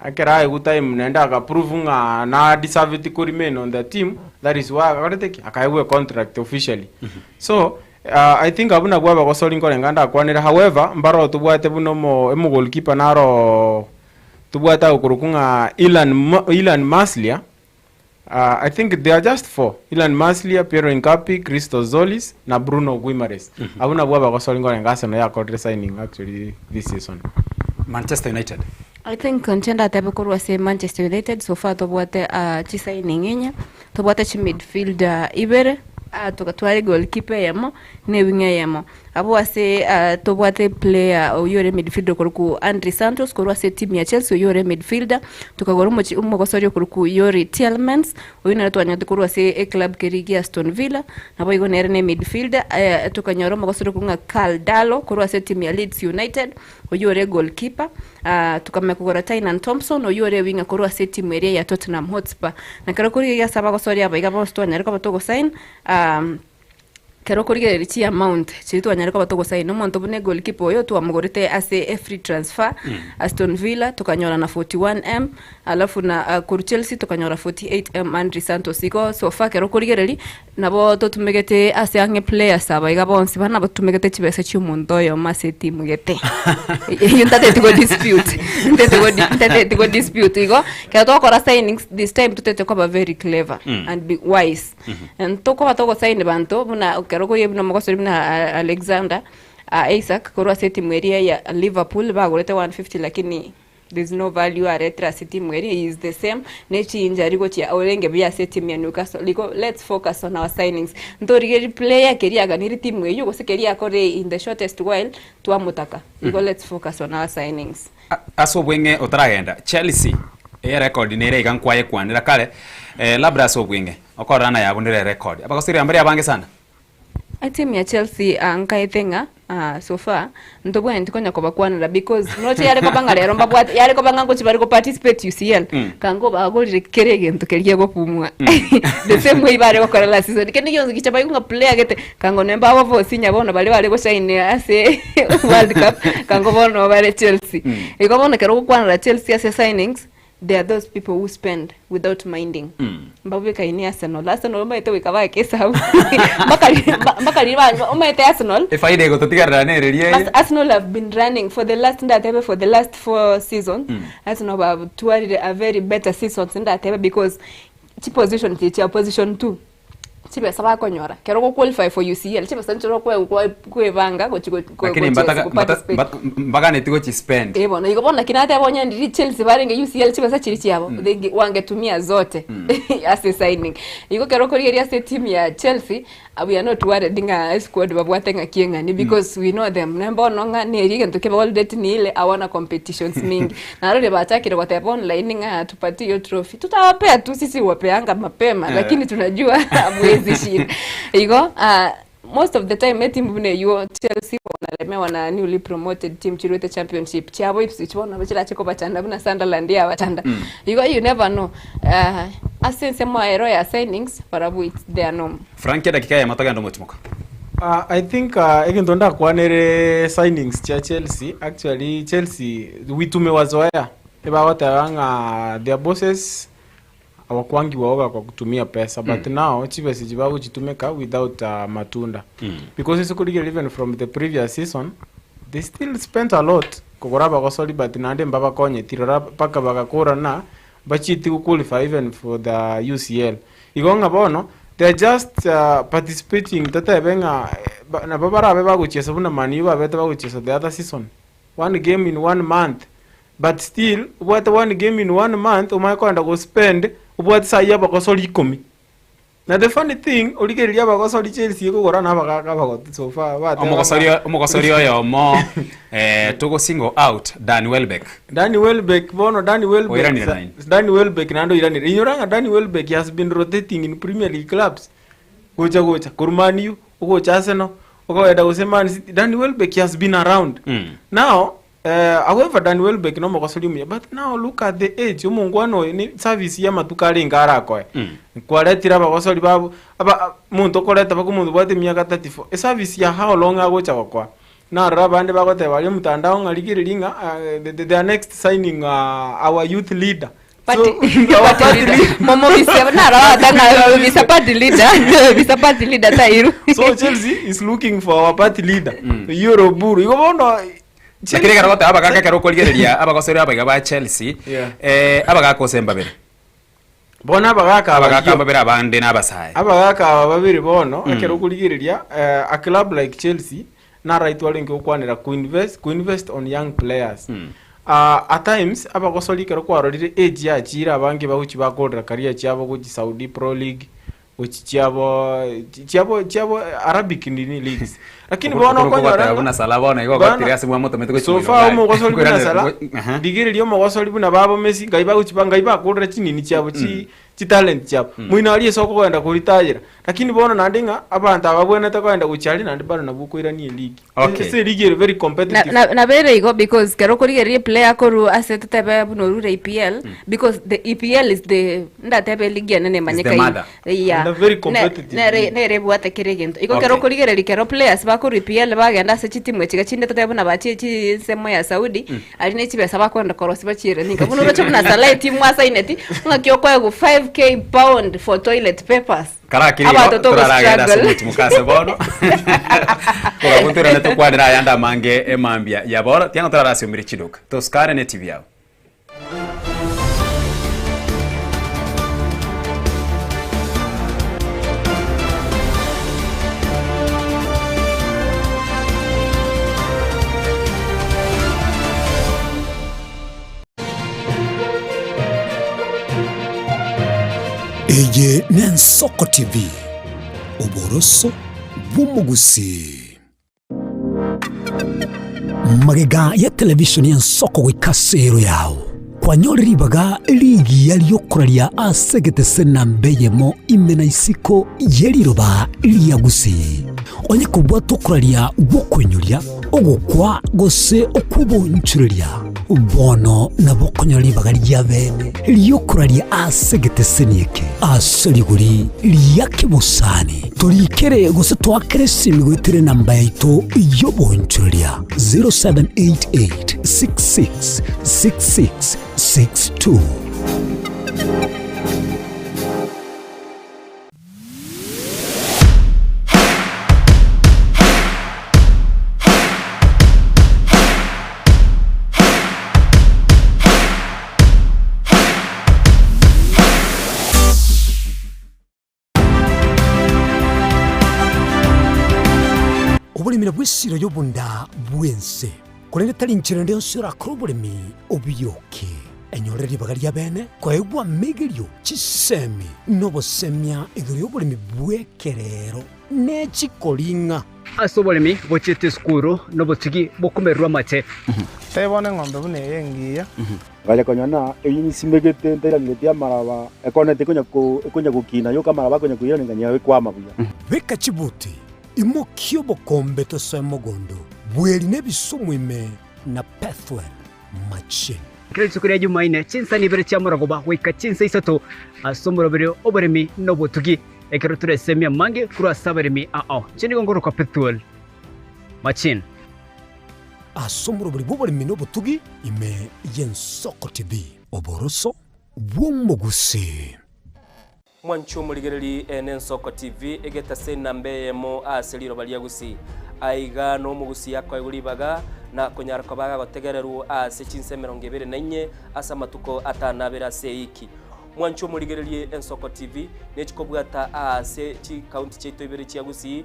ekero aegwa time naende akaprove ng'a na deserveti ko remain on the team, that is why akorete ki? Akaegwa econtract officially. So, uh, I think abwo nabwo abagosori nkorenga ndakwanere, however, mbaro tobwate buna omo omogoalkeeper naro tobwate agokorokwa ng'a Ilan Ma Ilan Maslia, Ah, I think they are just four. Ilan Maslia, Piero Incapi, Christos Zolis na Bruno Guimaraes. Abwo nabwo abagosori nkorenga Arsenal yakorire signing actually this season. Manchester United. I think inche ndatebe korwa ase Manchester United so far tobwate ah, chisigning enye tobwate chimidfielder ibere ah, togatwara egoalkeeper eyemo na ewing eyemo Abwo ase tobwate player oyio ore midfielder okorokwa Andre Santos korwa ase etimu ya Chelsea oyio ore midfielder, tokagora omochi omogosoria okorokwa Youri Tielemans, oyio nere twanyete korwa ase eclub keria gia Aston Villa, naboigo nere ne midfielder, tokanyora omogosoria okorokwa ng'a Karl Darlow korwa ase etimu ya Leeds United, oyio ore goalkeeper, tokamanya kogora Tynan Thompson oyio ore winger korwa ase etimu eria ya Tottenham Hotspur. Na ekero korigereria ase abagosoria aba iga bonsi twanyare koba togosign. Ekero okorigereria chi amount chiria twanyare koba togosaina, omonto buna egoalkeeper oyo twamogorete ase e free transfer, Aston Villa tokanyora na 41M, alafu na korwa Chelsea tokanyora 48M Andry Santos. Igo so far ekero okorigereria, nabo totumegete ase ang'e players aba iga bonsi bana batumegete chibesa chia omonto oyomo ase etimu gete. Eyio ntateti go dispute, ntete go di ntateti go dispute. Igo, ekero togokora signings this time totete koba very clever and be wise. Ntokoba togosaini banto buna ekero okoyia buna omogosori buna Alexander Isak korwa ase etimu eria ya Liverpool bagorete 150 lakini there is no value aretire ase etimu eria he is the same ne chinjury gochia orenge buya ase etimu ya Newcastle igo let's focus on our signings ntorigereria player keria aganire timu eyio gose keria akore in the shortest while twamotaka igo let's focus on our signings. Ase obweng'e otaragenda Chelsea erekodi nere iga nkwayekwanera kare labda ase obweng'e okorora na yabunire erekodi abagoseri aba mbare abange sana. Etimu ya Chelsea ah, nkaete ng'a ah, so far ntobwenereti konya kobakwanera because noche yare koba ng'a rero mbabwate yare koba ng'a ngochi bare go participate UCL Mm. kango bagorire kera egento keria kegopumwa the same way bare gokora last season kende gionsi gicha baigwa ng'a player gete kango nonye mbababosinya bono baria bare goshine ase world cup kango bono bare Chelsea Mm. igo bono ekero ogokwanera Chelsea ase signings There are those people who spend without minding. Mbabwekaini Arsenal. Arsenal omanyete goika baake esabu. Mpaka ri- mba- mpaka riria ba- omanyete Arsenal. Efaida egototigarera nereria eye. As- Arsenal have been running for the last ndatebe for the last four seasons. Arsenal batwarire a very better seasons ndatebe because chiposition chiria chia position two. Chibesa bakonyora kero ogo qualify for UCL chibesa nchire okwe kwa kwebanga gochi go go Lakini gochia mbataka go mbata participate. mbat mbaganeti gochi spend. Eh bono igo bono naki nateba onye ndiri Chelsea barenge UCL chibesa chiria chiabo mm. they wangetumia zote mm. ase signing. Igo kero okorigereria ase team ya Chelsea uh, we are not worried ng'a squad babwate ng'aki eng'ani because mm. we know them. Na bono ng'a neri egento kebe ni ile awana competitions mingi. Narorire bachakire goteba online ng'a tupatie hiyo trophy. Tutawapea tu sisi huwapeanga mapema Eh. lakini tunajua hamwezi shinda. Igo uh, most of the time etimu buna eywo Chelsea wanalemewa na newly promoted team chirwete championship chiabo Ipswich bono nabo chirache kobachanda buna Sunderland yabachanda. Mm. Igo you never know. Uh, ase ensemo ero ya signings barabwo it's their norm. Frank edakika eyemo togende omotimoka. Uh, I think uh, egento ndakwanere signings chia Chelsea actually Chelsea we tumewazoea ebagoteba ng'a their bosses hawakwangi waoga kwa kutumia pesa but Mm. now chibesa echi bagochitumeka without uh, matunda Mm. because ase korigereria even from the previous season they still spent a lot kogora abagosori but naende mbabakonyeti rora mpaka bagakorana Mbachieti go qualify even for the UCL. Igo ng'a bono they are just uh, participating totebe ng'a eh, ba- nabo barabe bagochiesa buna Man U babete bagochiesa the other season. One game in one month. But still obwate one game in one month omanye koenda go spend obwate saii abagosori ikomi. Na the funny thing origereria abagosori Chelsea ekogora na abagaka abagotu so far bateba Omogosori ng'a omogosori oyomo eh, togo single out Danny Welbeck. Danny Welbeck bono Danny Welbeck Oiranire sa- naende. Danny Welbeck naende oiranire. Inyora ng'a Danny Welbeck he has been rotating in Premier League clubs. Gocha gocha korwa Man U, ogocha Arsenal, okogenda gose Man City. Danny Welbeck he has been around. Mm. Now Eh, however Dan Welbeck nomogosori omuya but now look at the age omongwana oyo ne service y'amatuko arenge arakoe nkwaretire abagosori babo aba monto okoreta baka omonto obwate emiaka 34 eservice ya how long agocha gokoa narora abande bagoteba aria omotandao ng'a rigereria ng'a ah, the, the, their next signing uh, our youth leader Party, So, our party party leader. leader. Momobisia narora visa party leader. Visa party leader tairu. so Chelsea is looking for our party leader mm. Yoro Buru igo bono Lakini ekero goteba abagaka ekero okorigereria abagosori abaiga ba Chelsea Yeah. eh, abagaka ose mbabere bono abagaka abagaka abayio. mbabere abande na abasae abagaka aba babere bono Mm. ekero okorigereria eh, a club like Chelsea naraitwe arenge gokwanera kuinvest, kuinvest on young players Mm. Ah, at times abagosori ekero kwarorire age yachire abange bagochi bakorera career chiabo gochi Saudi Pro League gochi chiabo chiabo chiabo Arabic nini leagues lakini bono okonyora okonyora buna Salah bono igo Bono- ogotire ase mwamotomete gochi so moino far gari. omogosori buna Koirana- Salah Aha. rigereria omogosori buna babo Messi ngai bagochi ba ngai bakorera chinini chiabo chi Mm. Chitalent chiabo. Moino aria ase okogenda koritayera. Lakini bono naende ng'a abanto aba babwenerete kogenda gochia aria naende bado nabwo okoirania eligi. Okay. Ase eligi ere very competitive. Na- na- nabere igo because kero okorigereria eplayer korwa ase totebe buna orure EPL because the EPL is the ndatebe eligi enene emanyekaine mother. Yeah. And a very Ne- competitive nere league. nere ebwate kera egento igo Okay. kero okorigereria kero players bakorwa EPL bagenda ase chitimu echiga chinde totebe buna bachie chinsemo ya Saudi Aria ne chibesa bakwenda korosia bachiere ninka buna oroche buna Salah etimu asaineti ng'aki okoegwa 5k pound for toilet papers Karakiri igo Abanto togo toraragenda ase struggle. omochie mokase bono. Korwa toirane tokwanere ayande amange emambia ya bono tiang'a torarasiomire chiduka. Tosikane ne TV yao. Eye n'Ensoko TV, oboroso bw'omogusii. Magega ya televishoni y'Ensoko goika ase ero yao, kwanyore ribaga rigiya ri'okoraria ase egetese namba eyemo ime na isiko ye riroba ria Gusii. Onye kobwata okoraria gw'okoinyoria, ogokwa gose okw'obonchoreria, bono nabo okonyora ribaga ria bene ri'okoraria ase egeteseni eke ase rigori ria kebosani. Torikere gose toakere esimi goetera enamba yaito y'obonchoreria 0788 66 66 62. Oboremi nabwo esiro y'obonda bw'ense, korende tari nchera ende yonsi orakore oboremi obiyoke. Enyorere ribaga ria bene koegwa amegerio, chisemi, na obosemia igoro y'oboremi bw'ekerero ne chikoring'a. Ase oboremi bochiete esukuru nobotugi bokomererwa amache. Tebia bono eng'ombe buna eye engiya. Ngacha konyora ng'a eyio nsimegete ntairangeretie amaraba, ekoneti ekonya ko ekonya gokina yoka amaraba akonya koirana ng'a ekwama buya. Beka chibuti, imokia obokombe tosoe mogondo, bweri na ebisumu ime na Bethuel machine. Kera rituko ria Jumaine, chinsa ibere chia morogoba goika chinsa isato, ase omoroberi oboremi na obotugi, ekero toresemie amange korwa ase abaremi ao. Inche nigo nkorokwa Bethuel Machine. Ase omoroberi bw'oboremi na obotugi ime y'Ensoko TV. Oboroso bw'omogusii. Mwanche omorigereri ene Ensoko TV egetase enamba eyemo ase riroba ria Gusii. Aiga nomogusii akoegwa ribaga na konyara koba agotegererwa ase chinsa 24 ase amatuko atanabere ase eiki. Mwanche omorigererie Ensoko TV nechikobwata aase chikaunti chiaito ibere chia Gusii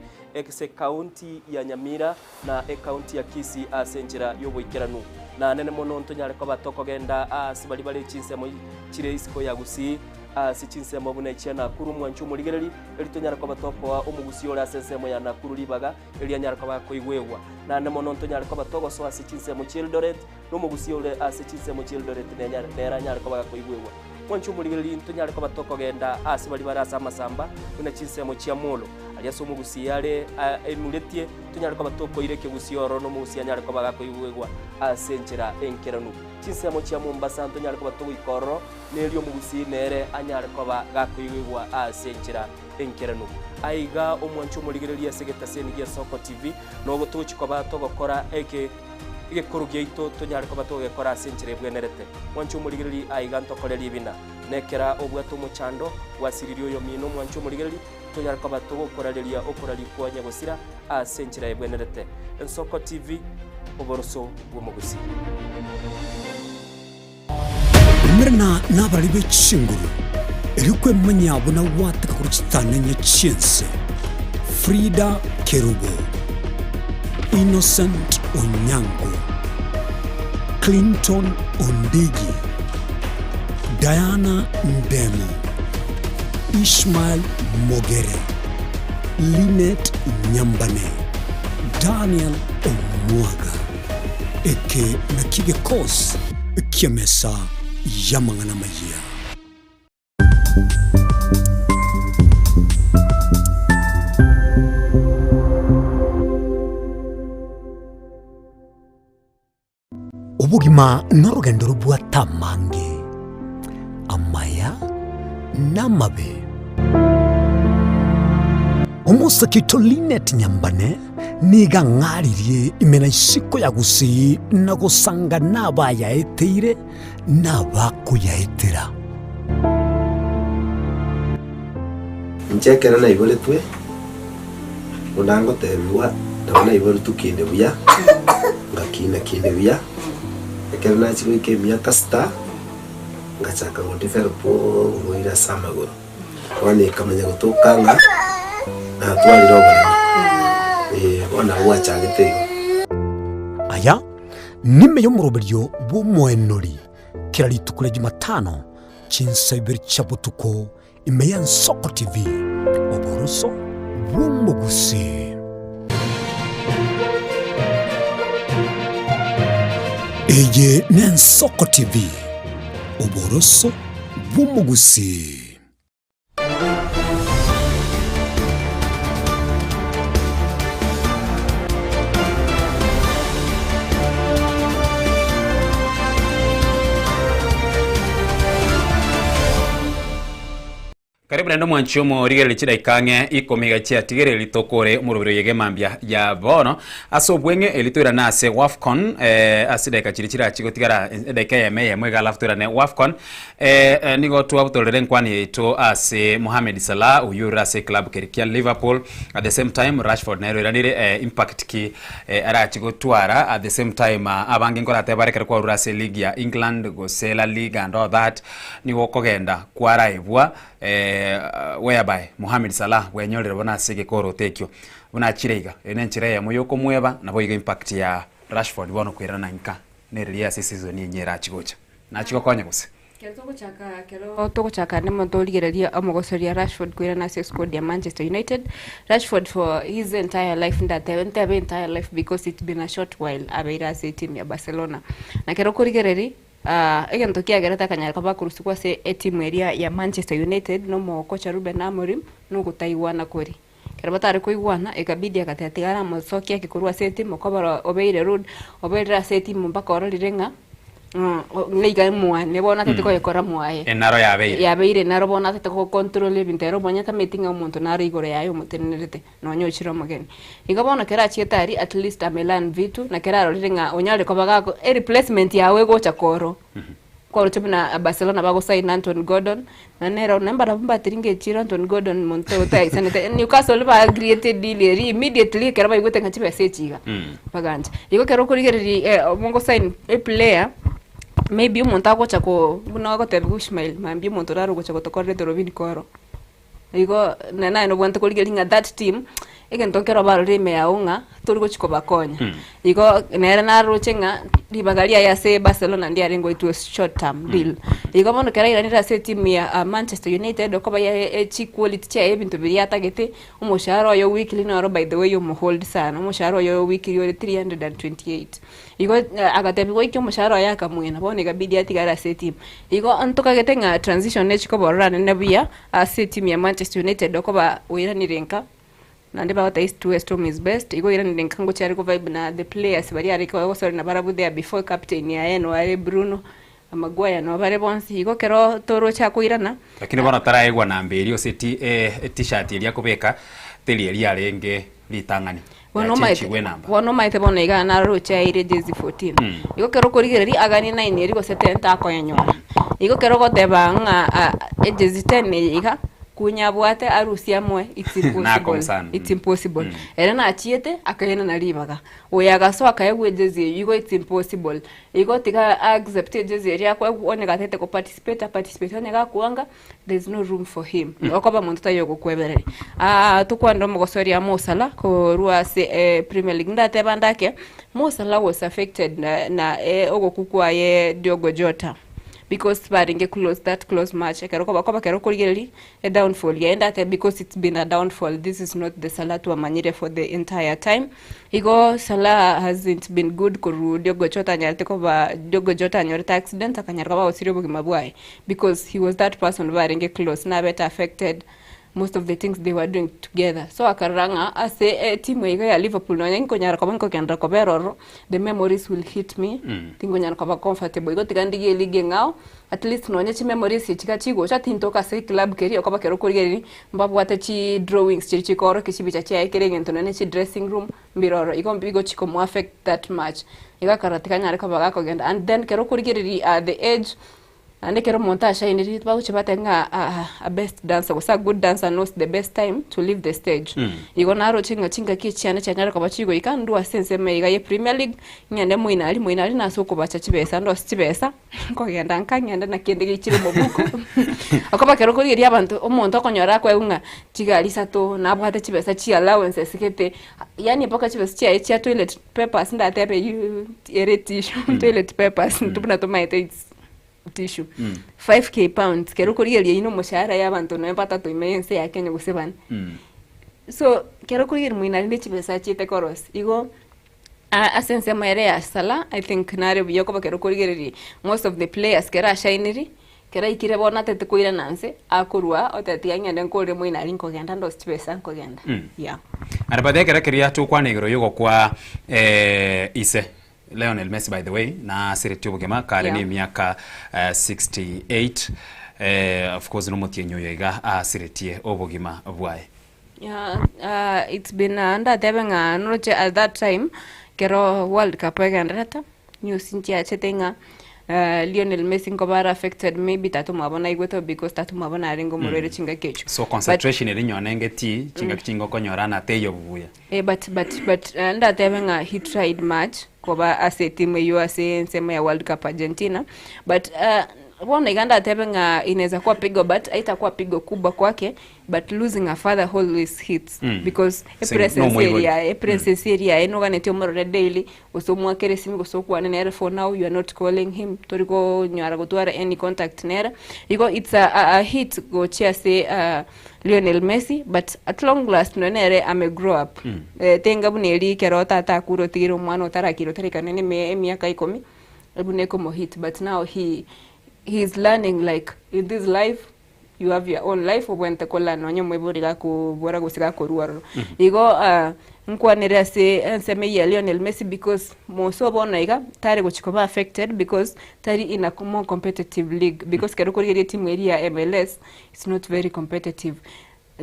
ase ekaunti ya Nyamira na ekaunti ya Kisii ase enchera y'oboikeranu. Na nene mono ntonyare koba tokogenda aase baria bare chinsemo chire isiko ya Gusii, ase chinsemo buna echia Nakuru omwancho omorigereri, erio tonyare koba tokoa omogusii ore ase ensemo ya Nakuru ribaga, erio anyare koba akoigwegwa. Naende mono ntonyare koba togosoa ase chinsemo chi'Eldoret, na omogusii ore ase chinsemo chi'Eldoret nenyare nere anyare koba gakoigwegwa. Mwanche omorigereri ntonyare koba tokogenda aase baria bare ase amasamba, buna chinsemo chia Molo, aria ase omogusii are aimuretie, Tonyare koba tokoira ekegusii ororo na omogusii anyare koba gakoigwegwa ase enchera enkeranu. Chinsemo chia Mombasa ntonyare koba togoika ororo, na erio omogusii nere anyare koba gakoigwegwa ase enchera enkeranu. Aiga omwanche omorigereria ase egetaseni gia Soko TV, nogo togochi koba togokora eke egekoro giaito tonyare koba togegekora ase enchera ebwenerete. Mwanche omorigereria aiga ntokore ribina. Nekera obwate omochando, gwasiririe oyomino omwanche omorigereria, Tonyare koba togokorareria okoraria nyagosira ase enchera ebwenerete. Ensoko TV, oboroso bw'omogusii. Umerana nabarari be chinguru, erio kwemanya buna gwateka korwa chitananya chi'ense. Frida Kerubo, Innocent Onyango, Clinton Ondigi, Diana Ndemo, Ishmael Mogere, Linet Nyambane, Daniel Omwaga. Eke nakio gekosi ki'emesa y'amang'ana amayia. Obogima norogendo robwate amange, amaya na amabe. Omosake oito Linet Nyambane nigo ang'aririe ime na isiko ya Gusii na gosanga nabayaeteire na abakoyaetera. Inche ekero naiboretwe, buna ngotebigwa, nabo naiboretwe kinde buya, ngakina kinde buya, ekero nachia goika emiaka sita, ngachaka go develop oborwaire ase amagoro. Bono ekamanya gotoka ng'a natwarire oboremo, eh, bono nabo gwachagete igo. Aya nime y'omoroberio bw'omoenori kera rituko ria Jumatano chinsa ibere chia botuko ime y'Ensoko TV, oboroso bw'omogusii. Eye n'Ensoko TV, oboroso bw'omogusii. Karibu naende omwanchi omorigereria chidaika ang'e ikomi iga chiatigereria tokore omoroberi oye gemambia ya bono ase obweng'e eri toirane ase Wafcon eh, ase chidaika chiria chirachi gotigara edaika eyemo eyemo iga alafu toirane Wafcon eh, eh, nigo twabutorere enkwani yaito ase Mohamed Salah oyio orure ase eclub keri kia Liverpool at the same time Rashford nere oiranire eh, impact ki eh, arachi gotwara at the same time ah, abange nkoratebe bare ekero kwarure ase league ya England gose La Liga and all that Nigo okogenda kwaraebwa whereby Mohamed Salah bwenyorire bono ase egekoroto ekio. Buna achire iga, eye nenchera eyemo yokomweba naboigo impact ya Rashford bono koirana inka neriria ase season enyia erachi gocha. Nachi gokonya gose? Kero togochaka kero togochaka nemo torigereria omogosoria Rashford koirana ase esquad ya Manchester United. Rashford for his entire life ndatebe ntebe entire life because it's been a short while abeire ase etimu ya Barcelona. Na kero okorigereria Egento kiagerete akanyara koba akorusigwa ase etimu eria ya Manchester United na omokocha Ruben Amorim nogotaigwana koria. Ekero batare koigwana ekabidi agateba tiga aramosokie ake korwa ase etimu okobora obeire rude oberire ase etimu mpaka ororire ng'a niga mwane bono atete koyekora mwaye. Enaro yabeire. Yabeire enaro bono atete gocontrol ebinto ere omonyene tamanyeti ng'a omonto naro igoro yaye omotenenerete. Nonya ochire omogeni. Igo bono kera achiete aria at least ame learn vitu na kera arorire ng'a onyare koba gako e replacement yago egocha korwa. Kworoche buna Barcelona bago sign Anthony Gordon, na nere na mbarabwo mbatiringe echiro Anthony Gordon monto otaisanete. Newcastle ba agreete deal eria immediately ekero baigwete ng'a chibesa echi iga, bagancha. Igo ekero okorigereria mogo sign a player, maybe omonto agocha ko buna ogotebiwa Ishmael mambia omonto orare ogocha gotokorera etorobini koro. Igo na naye nobwate korigereria ng'a that team, egento nkero barorire ime yao ng'a tori gochi kobakonya. Igo nere naroche ng'a ribaga riaye ase Barcelona ndiarenge it was short term deal. Igo bono ekero airanire ase etimu ya Manchester United okoba yaye chiquality chiaye ebinto biria atagete, omoshahara oye weekly noro by the way omohold sana, omoshahara oye weekly ore 328. Igo agatebiwa goika omoshahara oye akamwena, bono ekabidi atigare ase etimu. Igo ntokagete ng'a transition nechi koba ororo anene buya ase etimu ya Manchester United okoba oiranire nka, naende bagoteba east to west home is best, igo oiranire nka ngochia are ko vibe na the players baria are gosori nabarabwo there before captain yaye no are Bruno, Maguire no bare bonsi, igo ekero toroche akoirana. Lakini bono taraegwa namba eria gose eti-shirt eria akobeka teri eria arenge ritang'ani. Bono omanyete Yachenchigwe enamba. bono omanyete bono iga naroche aeire jezi 14. Igo ekero okorigereria aganie 9 eria gose 10 takoyenyora. Igo ekero ogoteba ng'a ah, ejezi 10 eye iga, kunyabwate arusie amoe, it's impossible, Nakong'u sana. it's impossible. Ere nachiete, akaenana ribaga, oyo agasoa akaegwa ejezi eyio, igo it's impossible. Igo tiga a accept ejezi eria akoegwa onye gatagete ko participate a participate onye gakwanga there is no room for him. Okoba monto taiyo ogokwebereria. Ah tokwanire omogosoria Mo Salah korwa ase eh Premier League ndateba ndake, Mo Salah was affected na na eh ogokwa kwaye Diogo Jota. because barenge close that close match ekero koba koba ekero okorigereria e downfall yaye ndatebe because it's been a downfall this is not the Salah twamanyire for the entire time igo Salah hasn't been good korwa Diogo Jota anyarete koba Diogo Jota anyorete accident akanyara koba agosiria obogima bwaye because he was that person barenge close nabete affected most of the things they were doing together so akarora ng'a ase etimu eye iga ya Liverpool nonya nkonyara koba nkogenderera kobera ororo the memories will hit me tinkonyara koba comfortable igo tiga ndigie eligi eng'ao at least nonya chimemories echi iga chigocha tintoka ase eclub keria okoba kero okorigereria mbabwate chi drawings chiria chikoorokia chibicha chiaye kera egento nonya chi dressing room mbire ororo igo mbigo chikomo affect that much igo akarora tikanyare koba gakogenda and then kero okorigereria the age Naende ekero omonto ashainire bagochia bateba ng'a a best dancer gose a good dancer knows the best time to leave the stage. Igo naroche ng'a chingaki echi chiane chianyare koba chigoika ndwe ase ensemo eye iga ye Premier League, ng'ende moino aria, moino aria nase okobacha chibesa ndose chibesa, nkogenda nka ng'ende naki kende geichire omobuko. Okoba ekero okorigereria abanto, omonto okonyora akoegwa ng'a chigari isato, nabwate chibesa chia allowances gete, yaani mpaka chibesa chiaye chia toilet papers ndatebe eywo ere tissue, toilet papers intwe buna tomaete it's. tissue 5k pounds kero okorigereria eywo na omoshahara ya abanto nonya batato ime y'ense ya Kenya gose bane. So kero okorigereria moino aria ne chibesa achiete korosia igo ase ensemo ere ya Salah I think nare buya okoba kero okorigereria most of the players kero ashainiri kero aikire bono atete koirana nse akorwa oteba tiga ng'ende nkorere moino aria nkogenda ndosie chibesa nkogenda yeah. Aye by the way ekero keria tokwana igoro yogokwa ise. Lionel Messi by the way nasiretie obogima kare Yeah. ne emiaka eh, 68 eh, of course nomotienyi oyo iga asiretie obogima bwaye. Yeah, uh, it's been uh, ndatebe ng'a noroche at that time kero world cup egenderete news nchiachete ng'a uh, Lionel Messi nkoba are affected maybe tata omwabo naigwete because tata omwabo narenge omorwaire chingaki echio So But- concentration eri nyonenge ti chingaki chinge okonyora nateiyo buya. Eh, but but but eh, ndatebe ng'a he tried much koba ase etimu eyio ase ensemo ya world cup Argentina but uh, bono iga ndatebe ng'a inaweza kuwa pigo but haitakuwa pigo kubwa kwake but losing a father always hits because Sing- epresence nomoibori. eria epresence eria yaye noganeti omorore daily gose omwakere esimi gose okwane nere for now you are not calling him tori konyara gotwara any contact nere igo it's a, a, a hit gochia ase uh, Lionel Messi but at long last nonya nere ame grow up eh, tenga buna eri ekero tata akure otigere omwana otarakira otarekane na eme- emiaka ikomi buna ekomohit but now he he is learning like in this life you have your own life obwenerete kola nonya omoibori gakobora gose gakorwa ororo igo ah, nkwanere ase ensemo eyio ya Lionel Messi because mose bono iga tare gochi koba affected because tari in a more competitive league because ekero okorigereria etimu eria ya MLS It's not very competitive.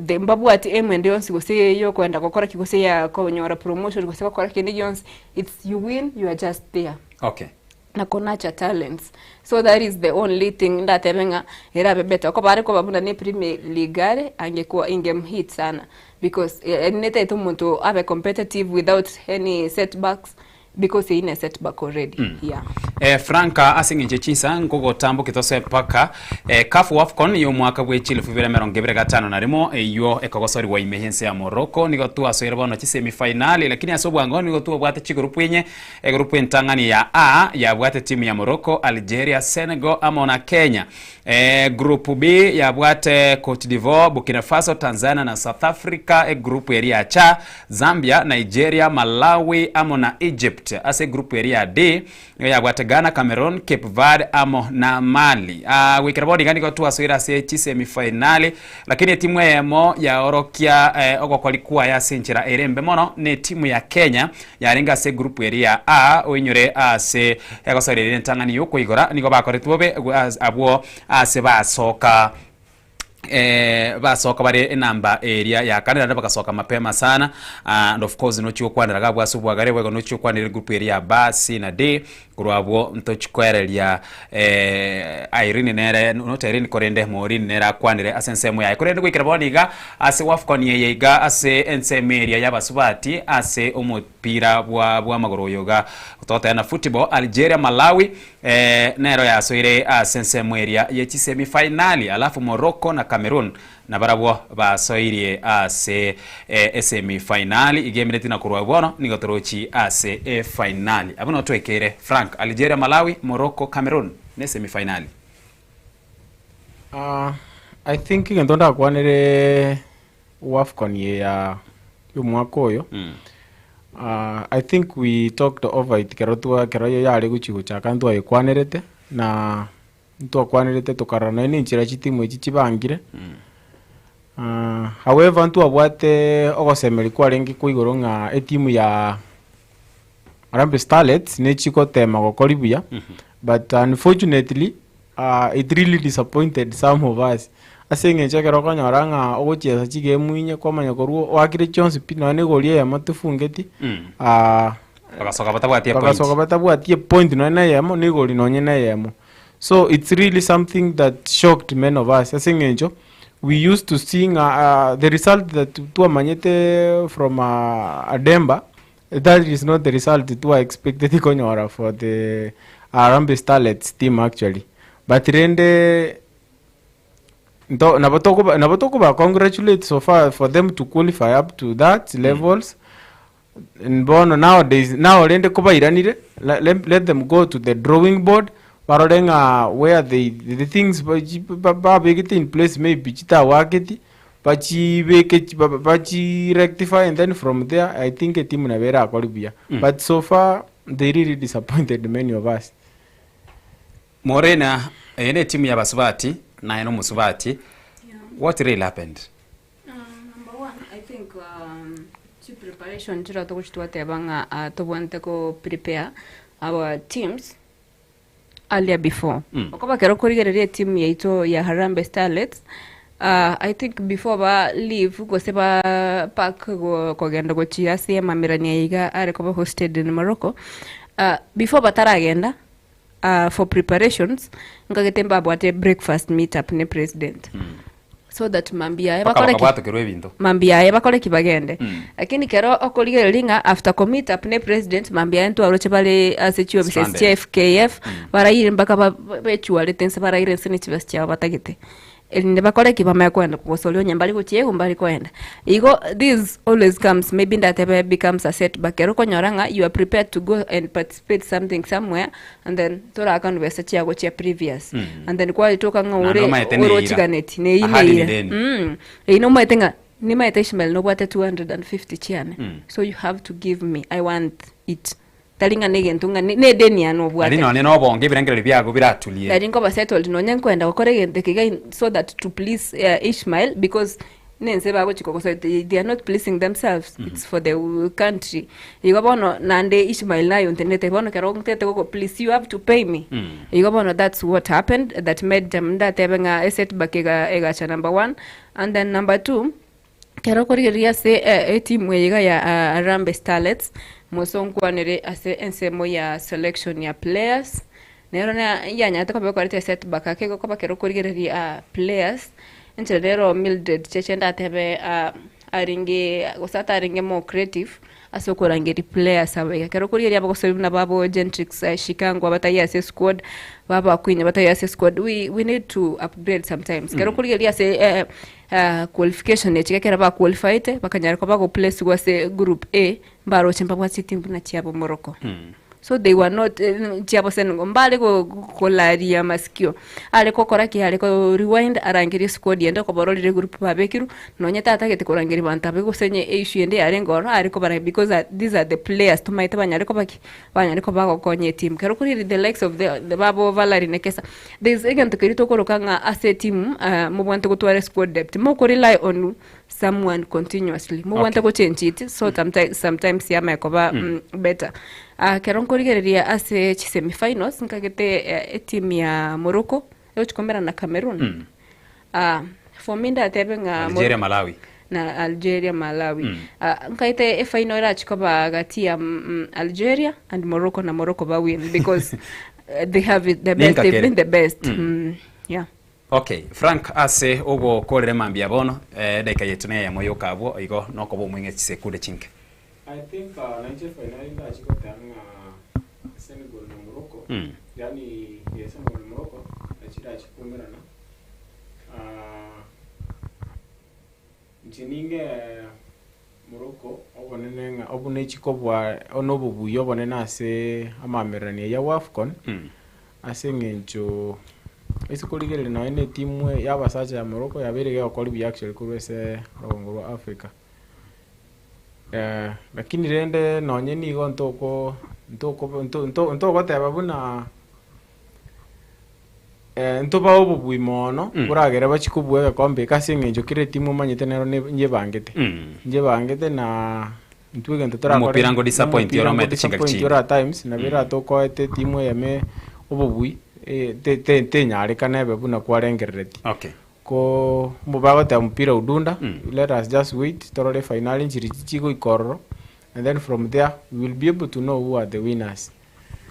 The mbabwati aim ende yonsi gose yokoenda gokora ki gose ya konyora promotion gose gokora kende gionsi, it's you win you are just there. Okay. Na ko nurture talents. So that is the only thing ndatebe ng'a erabe better. Okoba are koba buna ne Premier League are, angekuwa ingemhit sana because eh, netaete omonto abe competitive without any setbacks Because eyio ne setback already. Yeah. Eh, Franka ase eng'encho ye chinsa nkogotambokia tosoe mpaka eh, CAF Wafcon y'omwaka bwe chilifu ibere emerongo ebere gatano na rimo eyio ekogosorigwa ime y'ense ya Morocco nigo twasoire bono chisemi finali lakini ase obwango nigo twabwate chigurupu inye egurupu entang'ani ya A yabwate timu ya Morocco, Algeria, Senegal amo na Kenya eh, group B yabwate Cote d'Ivoire, Burkina Faso, Tanzania na South Africa egroup eria ya C Zambia, Nigeria, Malawi amo na Egypt. Ase egroup eria ya D nigo yabwate Ghana, Cameroon, Cape Verde amo na Mali. Ah, goikera bono iga nigo twasoire ase chisemi finali, lakini etimu eyemo yaorokia eh, ogokori kwaye ase enchera ere embe mono ne etimu ya Kenya yarenge ase egroup eria ya A oinyore ase egosoereria entang'ani yokoigora nigo bakoretwe bobe abwo ase basoka eh, basoka bare enamba eria ya kane naende bagasoka mapema sana ah, and of course nochia gokwanera iga abwo ase obwagare bwaigo nochia gokwanera egroup eria ya B, C na D korwa abwo ntochi koereria eh, Irene nere not Irene korende Maureen nere akwanere ase ensemo yaye korende goikera bono iga ase Wafcon eye iga ase ensemo eria y'abasubati ase omopira bwa bw'amagoro oyo iga togoteba na football Algeria Malawi Eh, nero yasoire ase ensemo eria ye chisemi-fainali, alafu Morocco na Cameroon nabarabwo basoirie ase eh, esemi-fainali. Iga emineti na korwa bono nigo torochi ase efainali. Abwo noo twekeire Frank, Algeria, Malawi, Morocco, Cameroon ne semi-fainali. I think egento ndakwanere Wafcon eye ya omwaka oyo, I think we talked over it ekero twa ekero yare gochi gochaka ntwayekwanerete, na ntwakwanerete tokarora nonye na enchera chitimu echi chibangire, however ntwabwate ogosemeria kwarenge kwa igoro ng'a etimu ya Harambee Starlets nechigotema gokori buya, but unfortunately it really disappointed some of us ase eng'encho ekero okonyora ng'a ogochiesa chigemu inye kwamanya korwa oakire chionsi pi nonya na egori eyemo tefungeti Bagasoka batabwati epoint. bagasoka batabwati epoint nonya na eyemo na egori nonya na eyemo. So it's really something that shocked many of us ase eng'encho we used to see ng'a the result that twamanyete from Ademba That is not the result twa expected konyora for the Harambee Starlets team actually. But rende nto nabo tokoba nabo tokoba congratulate so far for them to qualify up to that levels. And bono nowadays now rende kobairanire le- let, let them go to the drawing board barore ng'a where they the things ba- chi- ba- babegete in place maybe chitawaketi bachibeke chi- ba- ba- bachi rectify and then from there I think etimu nabo erakore buya but so far they really disappointed many of us. Morena, eye ne etimu ya abasubati, naye nomosubati, what really happened? Number one, I think um, chi preparation chira togochi twateba ng'a ah, tobwate ko prepare our teams earlier before. Okoba ekero okorigereria etimu yaito ya Harambee Starlets, ah, I think before ba leave gose ba pack go- kogenda gochia ase amamerani aya iga are koba hosted in Morocco, ah, before bataragenda ah, for preparations, nkagete mbabwate breakfast meet up ne president. So that mambia aye Mpaka bakore ki? bakabwatokerwa ebinto. Mambia aye bakore ki bagende. Lakini kero okorigereria ng'a after ko meet up ne president mambia aye ntwaroche bare ase chioffices Stranded. chia FKF baraire mpaka ba- ba- bechuarete nse baraire nse ne chibesa chiabo batagete. Erinde bakore ki? Bamanye koenda kogosoria onye mbari gochia igo mbari koenda. Igo this always comes maybe ndatebe becomes a setback ekero okonyora ng'a you are prepared to go and participate something somewhere and then torakanwa besa chiago chia previous and then kwaritoka ng'a Naende ore omaete ore neira. ochiganeti neyi Ahadi ni neira deni. mm eyi nomaete ng'a nimaete Ishmael nobwate 250 chiane so you have to give me I want it tari ng'a negento ng'a ne edeni yane obwate Nari nonye nobonge ebirengererio biago biratulie. Nari nkoba settled nonye nkoenda gokora egento eke iga so that to please Ishmael because nense bagochia kogosoa they are not pleasing themselves it's for the country. Igo bono naende Ishmael naye ontenete bono ekero ntete gogo please you have to pay me. Igo bono that's what happened that made them ndatebe ng'a esetback ega egacha number one and then number two. Ekero okorigereria ase etimu eye iga ya Harambee Starlets, mosonkwanere ase ensemo ya selection ya players, nero yanyarete koba ekorete esetback ake igo koba ekero okorigereria players, enchera nero Mildred Cheche ndatebe arenge gose atarenge more creative ase okorangeria players aba iga. Ekero okorigereria abagosori buna babo Gentrix Shikangwa bataiyo ase esquad, babo Akwinyi bataiyo ase esquad, we we need to upgrade sometimes. Ekero okorigereria ase Qualification echi ekero ba qualifiete bakanyara koba go place-gwa ase group A, mbaroche mbabwate chitimu buna chiabo Morocco. So they were not chiabo Senegal, mbare go kolaria masikio, are gokora ki? Are ko rewind arangerie squad ende okoba ororire egroup babekirwe, nonye tatagete korangeria banto abe gose onye issue ende yarenge ororo are kobarangeria because are these are the players tomaete banyare koba ki? Banyare koba bagokonya etimu. Ekero okorigereria the likes of the babo Valerie Nekesa, There is egento keria tokoroka ng'a ase etimu mobwate gotwara esquad depth, moko rely on someone continuously, mobwate Okay. gochange it so sometimes, sometimes yamanya koba better. Ah, ekero nkorigereria ase chisemi finals nkagete etimu ya Morocco egochi komera na Cameroon. Ah, for me ndatebe ng'a Algeria, Malawi. na Algeria Malawi. Ah, nkaete efinal erachi koba gati ya Algeria and Morocco na Morocco ba win because they have it the best, they've Ninkakere. been the best. Yeah. Okay, Frank ase ogokorera emambia bono eh, edaika yaito neyemo yoka abwo igo nokoba omweng'e chisekunde chinke. I think nainche finali ndachi goteba ng'a Senegal na Morocco, yaani eh, Senegal na Morocco nachi rachi koumerana. Inche ninge Morocco obonene ng'a obo ne chikobua na obobuya obonene ase amamererania ya Wafcon ase eng'encho. Ase korigereria nonya na etimu ya abasacha ya Morocco yabeire gegokora buya actually korwa ase orogongo rwa Africa. Lakini rende nonye nigo ntoko ntoko nto nto ntogoteba buna ntobae obobui mono boragere bachie kobua egekombe eke ase eng'encho kera etimu omanyete nero ne nyebangete. Nyebangete na intwe egento torakore Omopira ngo disappoint omopira ore ngo omanyete chingaki disappoint chinde. ore at times nabo eratokoete etimu eyemo obobui te te tenyarekana ebe buna kwarengereretie. Okay. Ko mbobe agoteba mpira udunda, let us just wait torore efainali nchiri chigoika ororo and then from there we will be able to know who are the winners.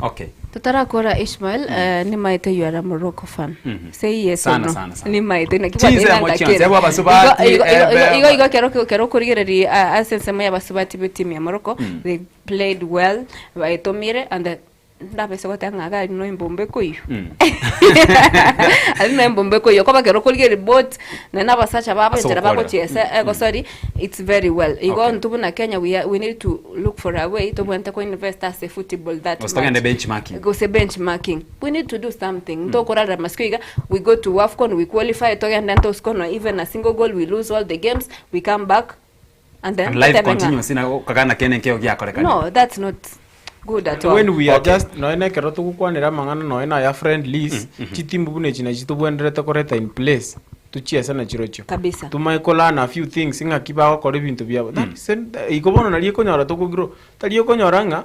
Okay. Totarakora Ishmael, eh, nimaete you are a Morocco fan. Say yes or Sana, no. sana, sana. Nimaete naki Chinsemo gwateba chionsi, ngakere. ebo abasubati, Igo- igo- igo- ebe- igo igo kero kero okorigereria ah, ase ensemo ya abasubati be team ya Morocco, they played well, baetomire and the Ndabase goteba ng'a iga aria no embomba ekoiywa. Aria no embomba ekoiywa koba ekero okorigia riboti naende na abasacha babo Ase enchera ogokorera. bagochiesa egosori it's very well. Igo Okay. intwe buna Kenya we are we need to look for a way tobwenerete ko invest ase football that Gose togende much. benchmarking. Gose benchmarking. We need to do something. Ntokorarera masiko iga, we go to AFCON, we qualify, togende ntoscore no even a single goal, we lose all the games, we come back and then And life totebe ng'a continues na okagana kende nkeo giakorekana. no that's not good at all When we are Okay. just nonya na ekero togokwanera amang'ana nonya na aya friendlies, chitimbu buna echi nachi tobwenerete koreta in place, tochiese nachirochio. Kabisa. Tomanye ko learn a few things ng'aki bagokora ebinto biabo. That is en- igo bono nari ekonyora tokogrow, tari okonyora ng'a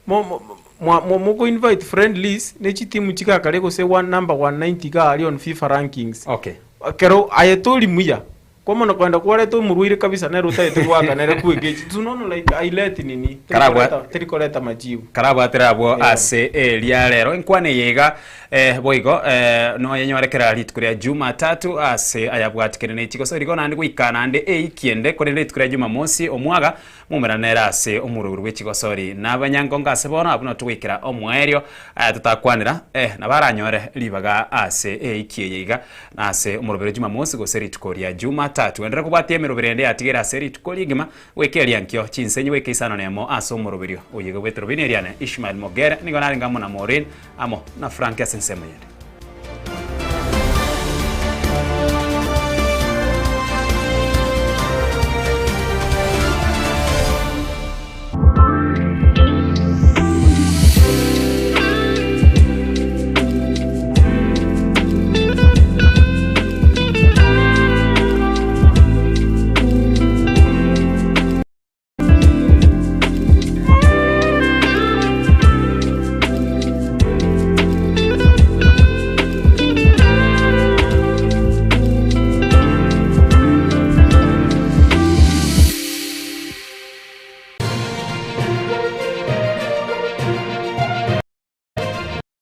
mo- mo- mwa- mo- moko invite friendlies ne chitimu chigakare gose one number 190 iga aria on FIFA rankings. Okay. Ekero aye tori muya, Kwa mono kogenda kwareta omorwaire kabisa nere otagete goaka nere kweng'echi so nono like aileti nini Karabwa- terikoreta terikoreta majibu. Karabwatire abwo ase eria rero enkwana eye iga eh, boigo eh, noyenyore kera rituko ria Jumatatu ase ayabwatikene ne chigoso rigo naende goika naende eiki ende korende rituko ria Jumamosi omwaga Moumerane nere ase omorwegoro bwe chigosori na abanyangongo ase bono abwo togoikera omoerio aya totakwanera, eh, nabo aranyore ribaga ase eiki eye iga, na ase omoroberi o Jumamosi gose rituko ria Jumatatu. Enderera kobwatia emeroberi ende yatigaire ase rituko rigima goika eria nkio chinsenyi goika isano nemo ase omoroberio oyo iga bw'eterobini eriane Ishmael Mogere nigo narenge amo na Maureen amo na Frank ase ensemo yende.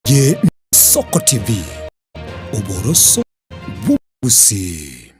Ye Soko TV, oboroso bw'omogusii.